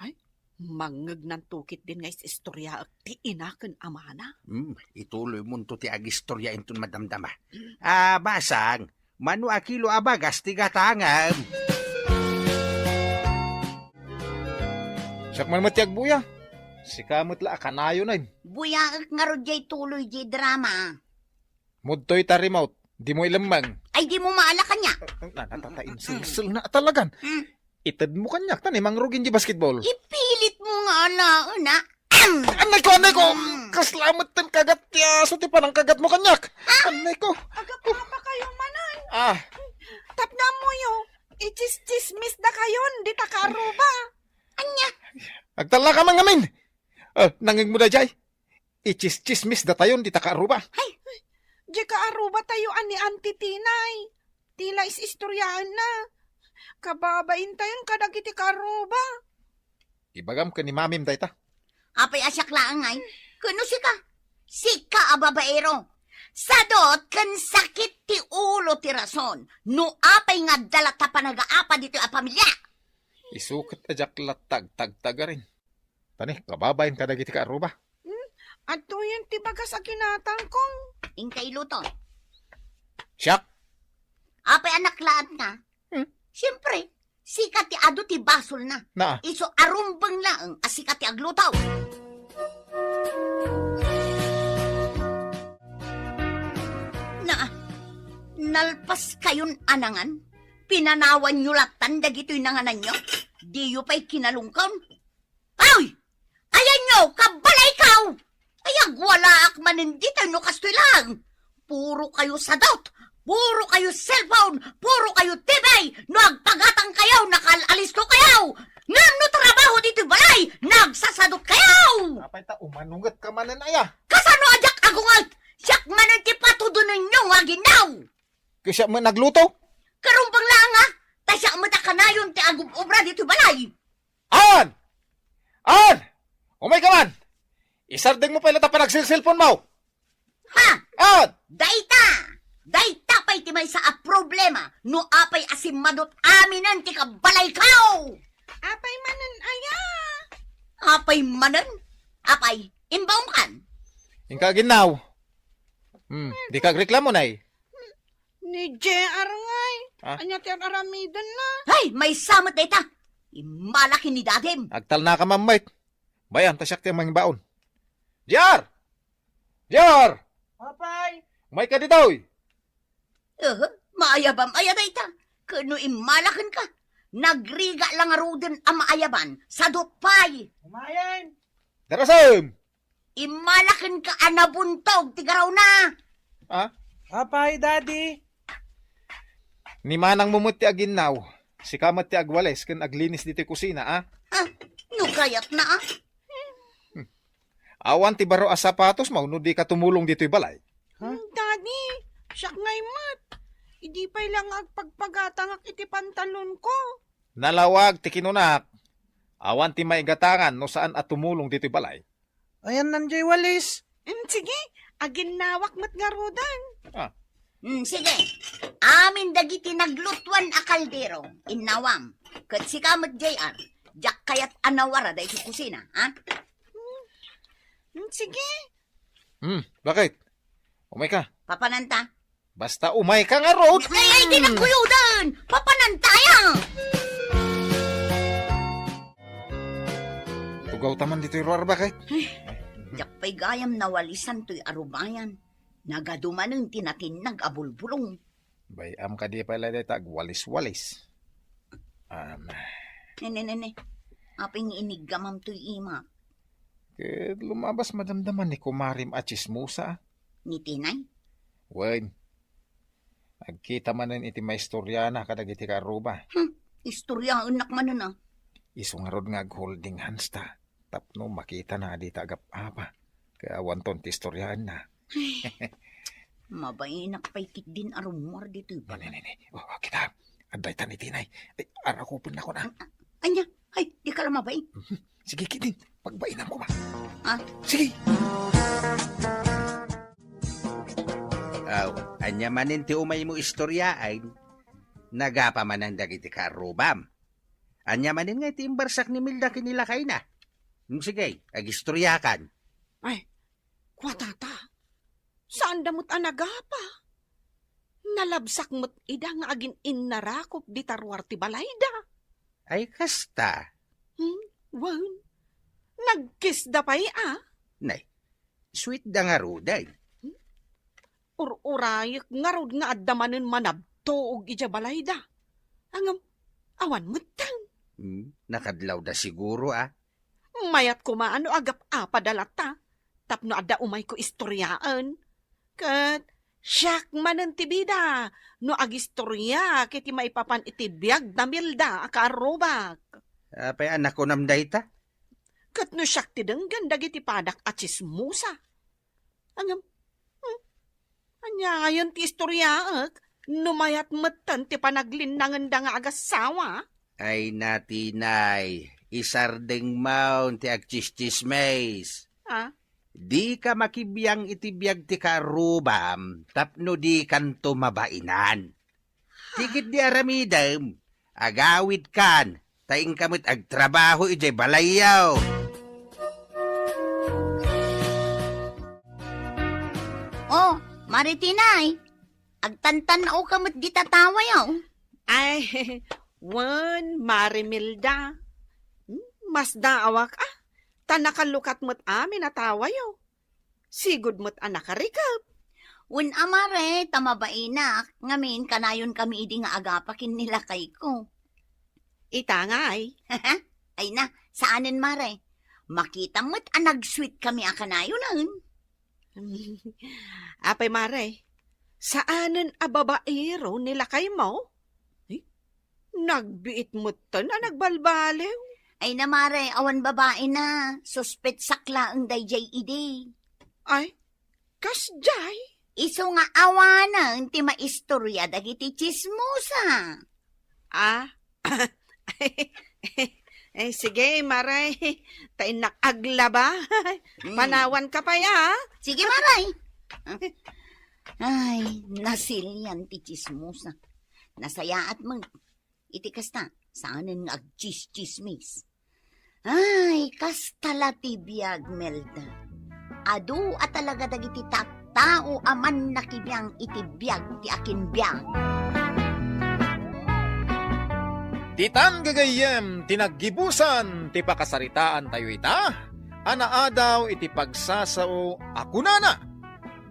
Ay, mangngeg nanto ketdin nga is-istoryaek ti ina ken amana. Hmm, ituloy monto ti agistorya inton madamdama. Ah, basang, mano a kilo a bagas ti gatangem? Siak man met ti agbuya. Sika met la a kanayonen. Buyaek ngarud diay tuloy diay drama. Mudtoy ta remote, dimo ilemmeng. Ay, dimo maala kaniak. Na, na, tata, insilsel na talagan. Hmm. Itedmo kaniak, ta ni mangrugin di basketball. Ipilitmo nga alaen, a? Anay ko, anay ko! Mm. Kasla met ten kagat ti aso ti panangkagatmo kaniak. Ah! Anay ko. Agapapa kayo manen. Ah. Tapno ammoyo, ichischismis da kayon, dita karuba. Ania? Agtallaka man ngamin. Ah, nangngegmo daydiay? Ichischismis datayon dita kaaruba. Hay! Diay kaaruba tayo a ni Auntie Tinay. Ti la is-istoryaenna. Kababain tayon kadagiti kaaruba. Ibagam ken ni Mamim dayta. Apay a siak laeng ngay? Ken no sika? Sika a babaero. Sadot ken sakit ti ulo ti rason no apay nga adda latta panagaapa ditoy a pamilia. Isu ket a diak latta agtagtagarin. Tani, kababain kadagiti kaaruba. Hmm? Adtoyen ti bagas a ginatangko. Inka iluto. Siak? Apay a naklaatna? Hmm? Siempre, sika ti adu ti basolna. Naa. Isu a rumbeng laeng a sika ti agluto. Naa, nalpas kayon a nangan? Pinanawanyo lattan dagitoy nangananyo? Diyo pay kinalungkon? Ay! Ayanyo, kabalaykaw! Ay, agwalaak manen ditoy no kastoy lang. Puro kayo sadot, puro kayo cellphone, puro kayo T V. No agpagatang kayo, nakal-alisto kayo. Ngem no trabaho ditoy balay, nagsasadot kayo. Apay ta umanunget ka manen aya? Kasano a diak agunget? Siak manen ti patudonenyo nga aginnaw. Ket siak met nagluto? Karumbeng laeng, a, ta siak met a kanayon ti agub-obra ditoy balay. An! An! Umayka man! Isardengmo pay latta panagselselponmo! Ha? An! Dayta! Dayta pay ti maysa a problema no apay a simmadot aminen ti kabalaykaw! Apay manen aya? Apay manen? Apay, imbaonkan? Inka aginnaw. Hmm, dika agreklamo, nay. Ni J R ngay. Ah? Ania ti ar-aramidenna? Hay, maysa met dayta. Immala ken ni dadim. Agtalnaka mammet. Bay-am ta siak ti mangbaon. J R! J R! Apay! Umayka ditoy! Eh, maayabam aya dayta? Ket no immalakenka, nagrigat la ngaruden a maayaban, sadut pay. Umayen! Darasem! Immalakenka a nabuntog ti garawna. Ah? Apay, Daddy? Ni manangmo met ti aginnaw, sika met ti agwalis ken aglinis ditoy kusina, ah? Ah, no kayatna, ah? Awan ti baro a sapatosmo no dika tumulong ditoy balay. Ha? Hmm, Daddy, siak ngay met. Idi pay la nga agpagpagatangak iti pantalonko. Nalawag ti kinunak. Awan ti maigatangan no saan a tumulong ditoy balay. Ayanna diay walis. Hmm, sige, aginnawak met ngaruden. Ah. Hmm, sige. Amin dagiti naglutuan a kaldero, innawam. Ket sika met, J R, diak kayat a nawara daytoy kusina, ha? Hmm, sige. Hmm, bakit? Umayka. Papananta? Basta umayka ngarud. Ay, ay, di nagkuyudan! Papananta aya! Tugawta man ditoy ruar, bakit? Ay, diak pay gayam nawalisan toy arubayan. Nagadu manen ti natinnag a bulbulong. Bay-am kadi pay la dayta agwalis-walis. Um, Nene, nene. Apay nga iniggamam toy ima? Ket lumabas madamdama ni kumarim a tsismosa. Ni Tinay? Wen. Agkita manen iti maistoriana kadagiti kaarruba. Hmm, istoriaennak manen, a. Isu ngarud nga agholding hands ta. Tapno makitana a dita agap-apa. Ket awanton ti istoriaenna. Mabainak pay ketdin a rummuar ditoy Ne, ne, balay. ne, ne. O, o, kita. Adda ita ni Tinay. Ay, arakupennakon, a. Ania? Ay, dika la mabain. Mhm. Sige, ketdin. Pagbainam koma. Ah? Sige. Aw, ania manen ti umaymo istoriaen? Nagapa manen dagiti kaarrubam. Ania manen nga iti imbarsak ni Milda ken ni lakayna? Hmm, sige, agistoriakan. Ay, kua tata, saanda met a nagapa. Nalabsak met ida nga agin-innarakup dita ruar ti balayda. Ay, kasta? Hmm, wen. Nagkisda pay, a? Nay, sweet da ngaruden. Ur-urayek ngarud nga adda manen manabtuog idiay balayda. Ngem, awan metten. Hmm, nakadlawda siguro, a. Mayat koma no agap-apada latta, tapno adda umayko istoriaen. Ket siak manen ti bida no agistoriak iti maipapan iti biag da Milda a kaarrubak. Apay a nakunam dayta? Ket no siak ti denggen dagiti padak a tsismosa. Ngem, hmm, aniayen ti istoriaek no mayat metten ti panaglinnangenda nga agassawa? Ay, Natinay, isardengmon ti agtsistsismis. Ah? Dika makibiang iti biag ti kaarrubam tapno dikanto mabainan. Ti ketdi aramidem, agawidkan, ta inka met agtrabaho idiay balayyo. Oh, Mare Tinay, agtantan-awka met dita tawayo. Ay, wen, Mare Milda. Hmm, masdaawak, a, ta nakalukat met amin a tawayo. Sigud met a nakarikep. Wen a, Mare, ta mabainak, ngamin kanayonkami idi nga agapa ken ni lakayko. Ita ngay? Ay na, saanen, Mare. Makitam met a nagsweet kami a kanayonen. Apay, Mare, saanen a babaero ni lakaymo? Eh, nagbiit metten a nagbalbaliw. Ay na, Mare, awan babaina. Suspetsak laeng daydiay idi. Ay, kasdiay? Isu nga awanen ti maistoria dagiti tsismosa. Ah? Eh, sige, Mare. Ta innak aglaba. Mm. Panawanka pay, a. Sige, Mare. Ay, nasilian ti tsismosa. Nasayaat met. Iti kasta, saanen nga agtsistsismis. Ay, kasta la ti biag, Melda. Adu a talaga dagiti tattao a mannakibiang iti biag ti akinbiag. Ditan gagayyem ti naggibusan ti pakasaritaantayo ita. a naadaw iti pagsasao a kunana,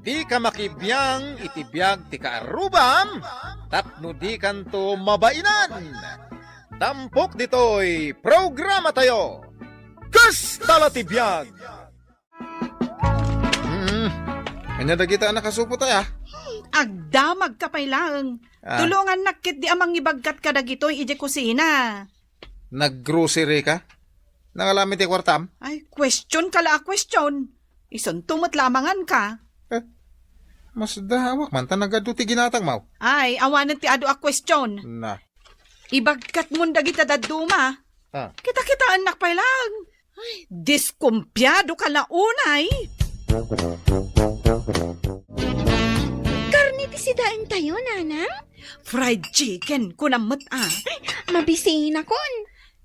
"Dika makibiang iti biag ti kaarrubam, tapno dikanto mabainan." Tampok ditoy programatayo, Kasta la ti Biag! Hmm. Ania dagita a nakasupot aya? Agdamagka pay laeng. Ah. Tulongannak ketdi a mangibagkat kadagitoy idiay kusina. Naggrocery ka? Nangalam iti kuartam? Ay, question ka la a question. Isunto met la a manganka. Eh, masdaawak man ta nagadu ti ginatangmo. Ay, awanen ti adu a question. Na. Ibagkatmon dagita dadduma. Ah. Kita-kitaennak pay laeng. Ay, diskumpiado ka la unay. Karne ti sidaentayo, nanang? Fried chicken, kunam met a. Ay, mabisinakon.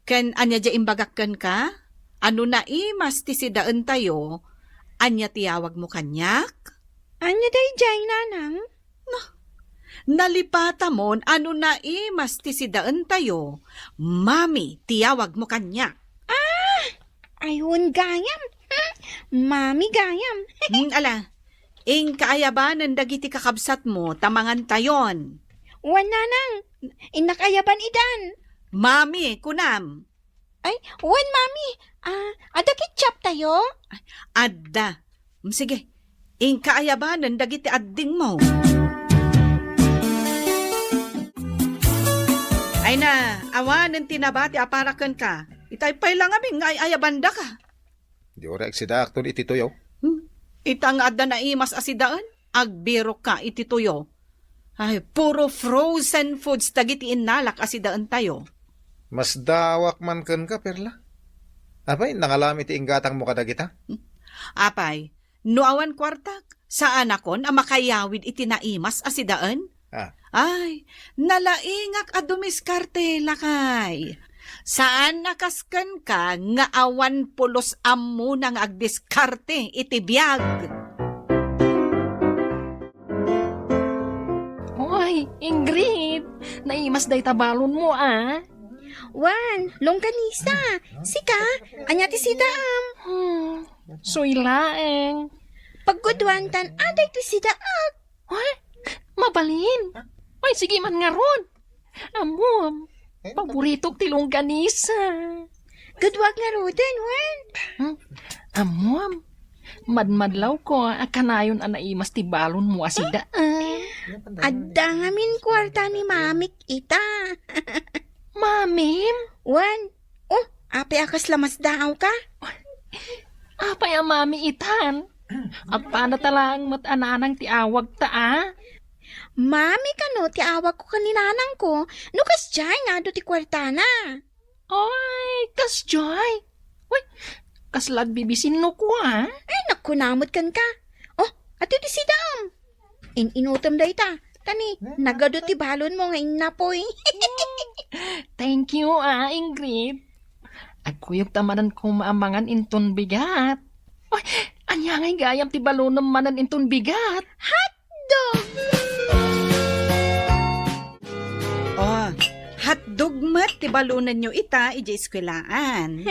Ken ania diay imbagak kenka? Ania naimas ti sidaentayo, ania ti yawagmo kaniak? Ania daydiay, nanang? No, nalipatamon a no naimas ti sidaentayo, Mami ti yawagmo kaniak. Ah! Ay, wen gayam. Hmm? Mami gayam. Hmm, ala, inka ayabanen dagiti kakabsatmo ta mangantayon. Wen, nanang, innak ayaban idan. Mami, kunam. Ay, wen, Mami. Ah, adda ketchup tayo? Adda. Mm, sige. Inka ayabanen dagiti addingmo. Ay na, awanen ti nabati a para kenka. Itay pay la ngamin nga ay-ayabandaka. Di uray agsidaakton iti tuyo. Hmm? Ita nga adda naimas a sidaen, agbirokka iti tuyo. Ay, puro frozen foods dagiti innalak a sidaentayo. Masdaawak man kenka, Perla. Apay, nangalam iti inggatangmo kadagita? Hmm? Apay, no awan kuartak, saanakon a makayawid iti naimas a sidaen? Ah. Ay, nalaingak a dumiskarte, lakay. Saan a kas kenka nga awan pulos ammona nga agdiskarte iti biag. Oy, Ingrid, naimas dayta balonmo, a? Wen, longganisa, sika, ania ti sidaam? Hmm, soy laeng. Pagguduantan, aday ti sidaak. Ay, mabalin. Ay, sige man ngarud. Ammom, paboritok ti longganisa. Gaduak ngaruden, wen. Hmm? Ammom, madmadlawko a kanayon a naimas ti balonmo a sidaen. Adda ngamin kuarta ni mamik ita. Mamim? Wen. Oh, apay a kasla masdaawka? Apay a mami itan? Apay a talaang met a nanang ti awagta, a? Mami kano ti awagko ken ni nanangko, no kasdiay nga adu ti kuartana. Ay, kasdiay? Uy, kasla agbibisinno kua, a? Ay, nakunam met kenka. Oh, adu ti sidaam. In-inutem dayta. Tani, nagadu ti balonmo nga innapoy. Thank you, a, Ingrid. Agkuyogta manen koma a mangan inton bigat. Ay, ania ngay gayam ti balonem manen inton bigat? Hotdog! Oh, hotdog met ti balonenyo ita idiay eskuelaan.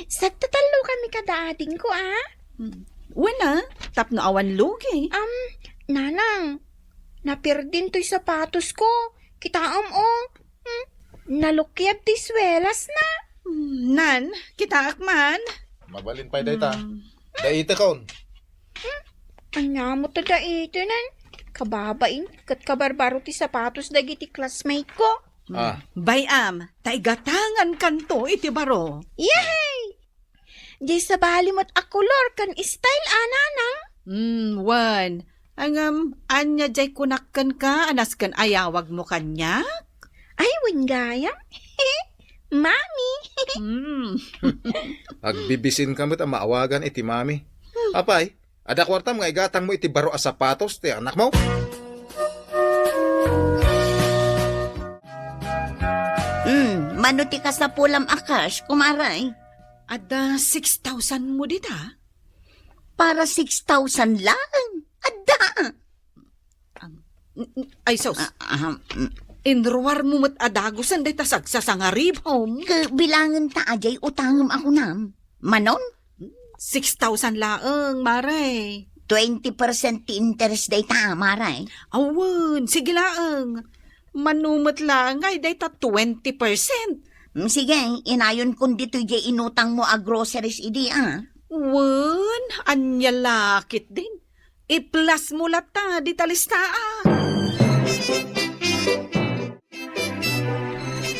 Sagtatallokami kada adingko, a? Hmm. Wen a, tapno awan lugi. Am, nanang, napirdin toy sapatosko. Kitaem, o. Hmm? Nalukiab ti suelasna. Hmm, nan, kitaak man. Mabalin pay dayta. Hmm. Daitekon. Hmm? Ania met ta daitenen? Kababain, ket kabarbaro ti sapatos dagiti classmate ko. Hmm. Ah. Bay-am, ta igatangankanto iti baro. Yay! Diay sabali met a kolor ken style a, nanang? Hmm, wen. Ngem, ania diay kunak kenka a nasken a yawagmo kaniak? Ay, wen gayam. Mami. Hmm. Agbibisinka met a maawagan iti mami. Hmm. Apay, adda kuartam nga igatangmo iti baro a sapatos ti anakmo? Hmm, mano ti kasapulam a cash, kumare? Adda six thousand mo dita? Para six thousand laeng? Adda! Ay, sus. Ah, ah, mm. Inruar mo met a dagusen dayta sagsasangaribom. Ke, bilangen ta a diay utangem a kunam. Manon? Six thousand laeng, Mare. Twenty percent ti interest dayta, Mare. Awan, sige laeng. Mano met laeng ay dayta twenty percent. Mm, sige, inayonkon ditoy diay inutangmo a groceries idi, a. Wen, ania la ketdin. I-plus mo latta dita lista, a.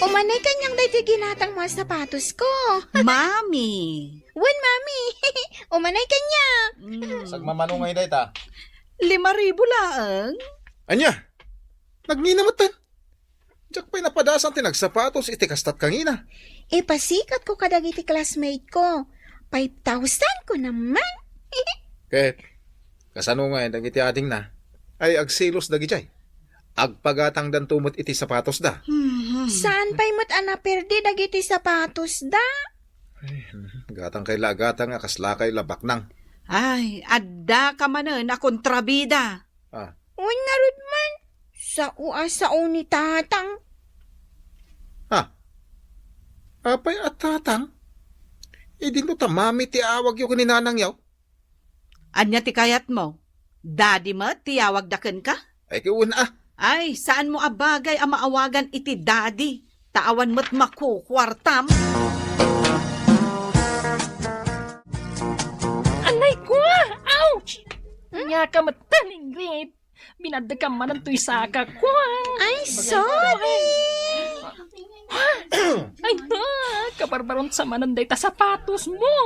Umanay kaniak daytoy ginatangmo a sapatosko. Mami! Wen, Mami! Umanay kaniak! Mm. Sagmamano ngay dayta? Lima ribu laeng. Ania? Nagngina metten? Diak pay napadasan ti nagsapatos iti kastat kangina. Ipasikatko kadagiti classmate ko. Five thousand ko naman. Ket, kasano ngay dagiti adingna? Ay, agselos dagidiay. Agpagatangdanto met iti sapatosda. Mhm. Saan pay met a naperdi dagiti sapatosda? Ay, gatang kay la a gatang a kasla kay la baknang. Ay, adda ka manen a kontrabida. Ah. Wen ngarud man, sao a sao ni Tatang. Ah. Apay a Tatang? Idinto ta Mami ti awagyo ken ni Nanangyo? Ania ti kayatmo? Daddy met ti yawagda kenka? Ay, ket wen a. Ay, saanmo a bagay a maawagan iti daddy, ta awan met makukuartam. Anay ko! Ouch! Ania ka met, Ingrid? Binaddekam manen toy sakak. Ay, sorry! Ay, na, kabarbaron sa manen dayta sapatosmo.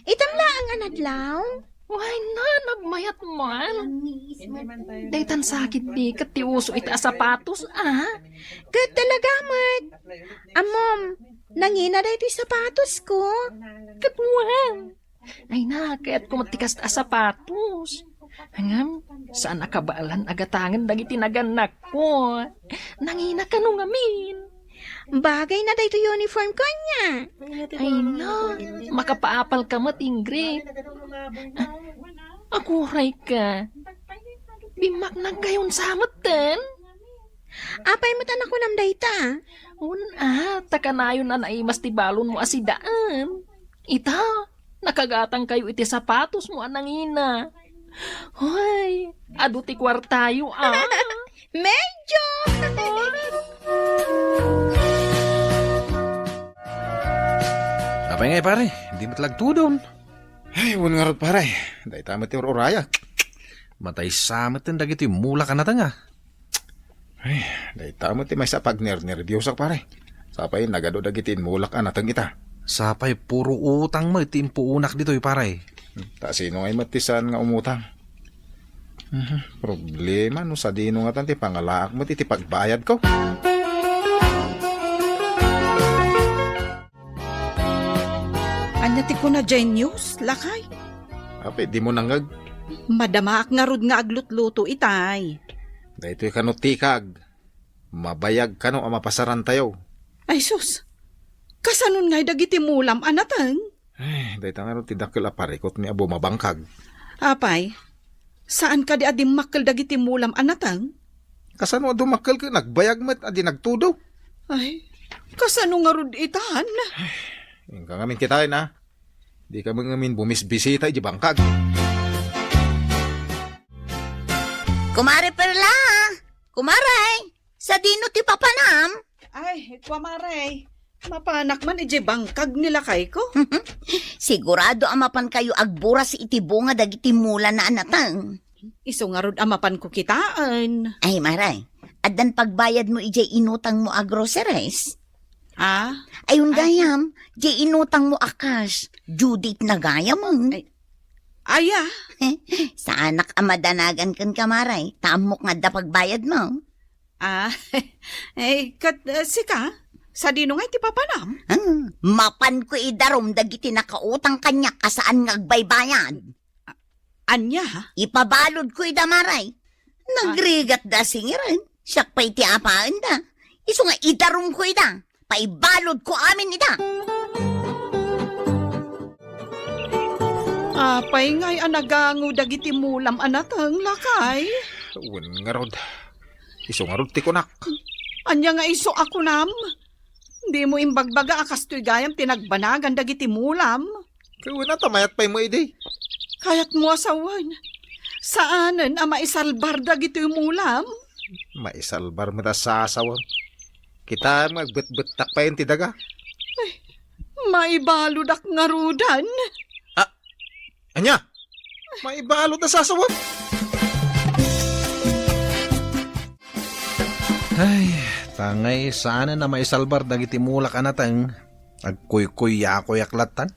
Itam laeng a nadlaw? Ay, na, nagmayat man. Daytan sakit di ket ti uso ita a sapatos, a? Ket talaga met. Ammom, nangina daytoy sapatosko. Ket wen. Ay, na, kayatko met ti kasta a sapatos. Ngem, saan a kabaelan a gatangen dagiti nagannakko. Nangina kano ngamin. Bagay na daytoy uniform ko, ania? Ay, na, makapaapal ka met, Ingrid. Ah, aguray ka. Bimmaknang gayon sa metten. Apay met a nakunam dayta? Wen a, ta kanayon a naimas ti balonmo a sidaan. Ita, nakagatangkayo iti sapatosmo a nangina. Hoy, adu ti kuartayo, a. Medyo! Apay ngay, pare? Di met lagtudon. Ay, wen ngarud, pare. Dayta met ti ur-urayak. Matay sa met dagiti mulak a nateng, a. Ay, dayta met ti maysa a pagnernerbiosak, pare. Sapay nagadu dagiti immulak a nateng ita. Sapay puro utang met ti impuunak ditoy, pare. Ta sino ngay met ti saan nga umutang? Mhm, problema no sadino ngatan ti pangalaak met iti pagbayadko. Ania ti kuna diay news, lakay? Apay, dimo nangngeg? Madamaak ngarud nga aglutluto itay. Daytoy kano tikag. Mabayag kano a mapasarantayo. Ay, sus! Kasanon ngay dagiti mulam a nateng? Ay, dayta ngarud ti dakkel a parikutmi a bumabangkag. Apay, saan kadi a dimmakkel dagiti mulam a nateng? Kasano a dumakkel ket nagbayag met a di nagtudo? Ay, kasano ngarud itan? Inka ngamin kitaen, a. Dika met ngamin bumisbisita iti bangkag. Kumare Perla! Kumare! Sadino ti papanam? Ay, kumare. Mapanak man iti bangkag ni lakayko. Sigurado a mapankayo agburas iti bunga dagiti mulana a nateng. Isu ngarud a mapanko kitaen. Ay, mare, addan pagbayadmo idiay inutangmo a groceries? Ah? Ay, wen gayam, diay inutangmo a cash, due date na gayam, eh. Ay, aya? Saanak a madanagan kenka, mare, ta ammok nga adda pagbayadmo. Ah, eh, ket, eh, sika? Sadino nga iti papanam? Hmm, mapanko idarum dagiti nakautang kaniak a saan nga agbaybayad. A-, ania? Ipabaludko ida, mare. Nagrigatda a singiren. Siak pay ti apaenda. Isu nga idarumko ida. Paibaludko amin ida. Apay ngay a nagango dagiti mulam a nateng, lakay? Wen ngarud. Isu ngarud ti kunak. Ania nga isu a kunam? Dimo imbagbaga a kastoy gayam ti nagbanagan dagiti mulam? Kawen, ata mayat pay mo idi. Kayatmo a sawen. Saanen a maisalbar dagiti mulam? Maisalbar met a sasawem. Kitaem nga agbetbettak pay ti daga. Ay, maibaludak ngarudan. Ah, ania? Maibalud a sasawem. Ay, tangay saanen a maisalbar dagiti mulak a nateng. Agkuykuyakoyak lattan.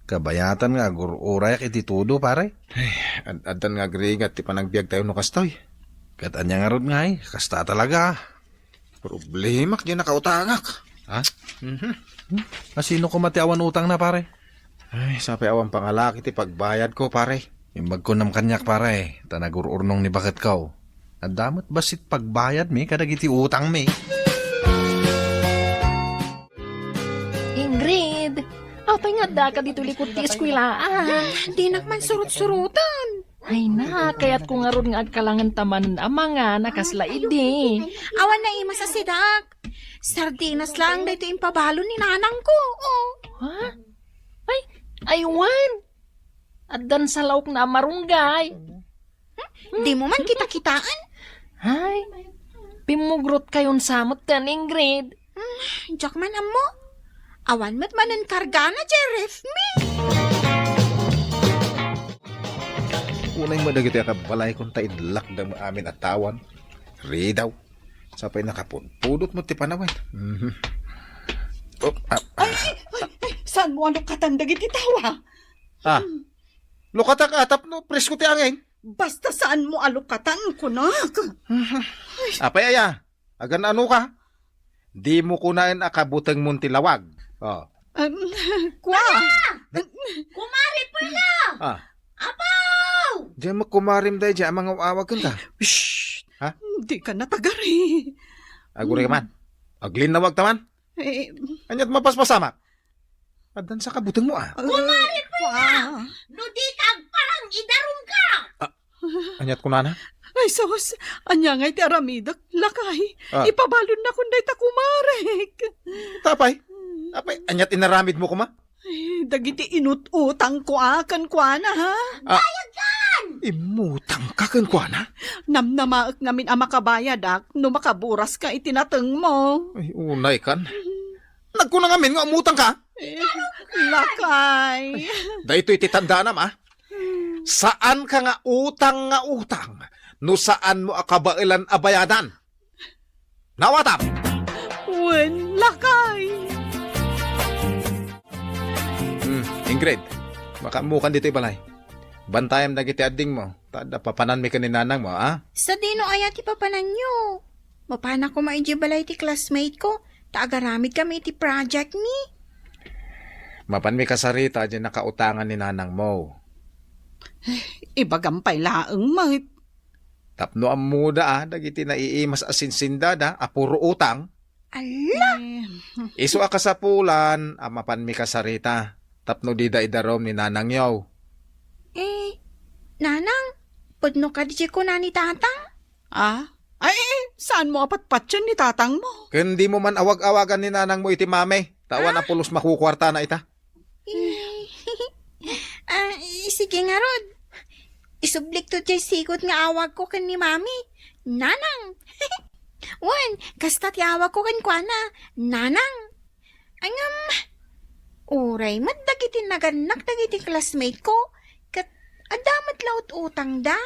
Kabayatan nga agur-urayak iti tudo, pare. Ay, ad-, addan nga agrigat ti panagbiagtayo no kastoy. Ket ania ngarud ngay, kasta talaga. Problemak diay nakautangak. Ha? Mhm. Hmm? A, sino koma ti awan utangna, pare? Ay, sapay awan pangalaki ti pagbayadko, pare. Imbagko nam kaniak, pare, ta nagur-urnong ni baketko. Adda met bassit pagbayadmi kadagiti utangmi. Ingrid, apay nga addaka dito likod ti eskwelaan? Dinak man surot-surotan. Ay na, kayatko ngarud nga agkalangen ta manen a mangan a kasla idi. Awan naimas a sidak. Sardinas lang daytoy impabalon ni nanangko. Oh. Ha? Ay, aywan. Addan sa laokna a marunggay. Hmm? Dimo man kita-kitaan? Ay, pimmugrot kayon sa met ken Ingrid. Hmm, diak man ammo. Awan met manen kargana, Jerry. Me? Unay mo dagiti a kabalayko ta inlakda mo amin a tawan. Ridaw. Sapay nakapudpudot mo ti panawen. Mhm. Oh, ah, ah. Ay, ay, ay, saan mo alukatan dagiti tawa? Ah. Lukatak a tapno presko ti angin. Basta saan mo alukatan, kunak. Mhm. Apay aya? Agan-ano ka? Di mo kunaen a kabutengmon ti lawag. Oh. Em, kua. Kumare Perla! Ah. Apaw! Diay mo kumarem daydiay a mangaw-awag kenka. Shh! Ha? Dika natagari. Aguri ka man. Aglinnawag ta man. Eh, ania't mapaspasamak? Addan sa kabutengmo, ah. Kumare Perla! Kua. No dika agparang, idarumka! Ah, ania't kunana? Ay, sus! Ania ngay ti aramidek, lakay? Ah. Ipabalonnakon dayta kumarek. Apay? Apay, ania't inaramidmo koma? Ay, dagiti inut-utangko a kenkuana, ha? Ah. Bayadkan! Immutangka kenkuana? Namnamaek ngamin a makabayadak no makaburaska iti natengmo. Ay, unay kan. Nagkuna ngamin nga umutangka? Eh, lakay. Daytoy ti tandaanam, ah. Saanka nga utang nga utang no saanmo a kabaelan a bayadan. Nawatam! Wen, lakay. Hmm, Ingrid, makaammokan ditoy balay. Bantayam dagiti addingmo, ta adda papananmi ken ni nanangmo, a? Sadino aya ti papananyo? Mapana koma idiay balay ti classmate-ko, ta agaramidkami iti project-mi. Mapanmi kasarita diay nakautangan ni nanangmo. Ibagam pay laeng met. Tapno ammoda, a, dagiti naiimas a sinsindada a puro utang. Alla! Eh. Isu a kasapulan a mapanmi kasarita tapno dida idarum ni nanangyo. Eh, nanang, pudno kadi ti kuna ni tatang? Ah? Ay, eh, saanmo a patpatien ni tatangmo? Ken dimo man awag-awagan ni nanangmo iti mami, ta awan a pulos makukuartana ita. Eh, ah, sige ngarud. Isublikto diay sigud nga awagko ken ni mami. Nanang. Wen, kasta ti awagko kenkuana. Nanang. Ngem, uray met dagiti nagannak dagiti classmate-ko, ket adda met la ut-utangda.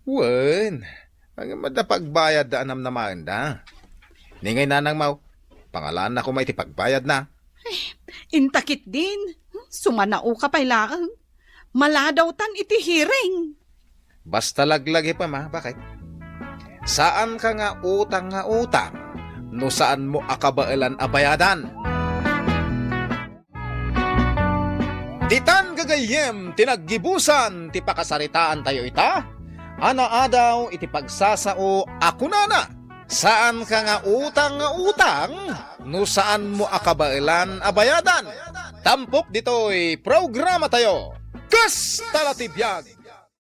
Wen, ngem adda pagbayadda a namnamaenda. Ni ngay nanangmo, pangalaanna koma iti pagbayadna. Inta ketdin, sumanaoka pay laeng. Maladawtan iti hearing. Basta laglagipem, a, bakit? Saanka nga utang nga utang no saanmo a kabaelan a bayadan. Ditan gagayyem ti naggibusan ti pakasaritaantayo ita a naadaw iti pagsasao a kunana, saanka nga utang nga utang no saanmo a kabaelan a bayadan. Tampok ditoy programatayo, Kasta la ti Biag!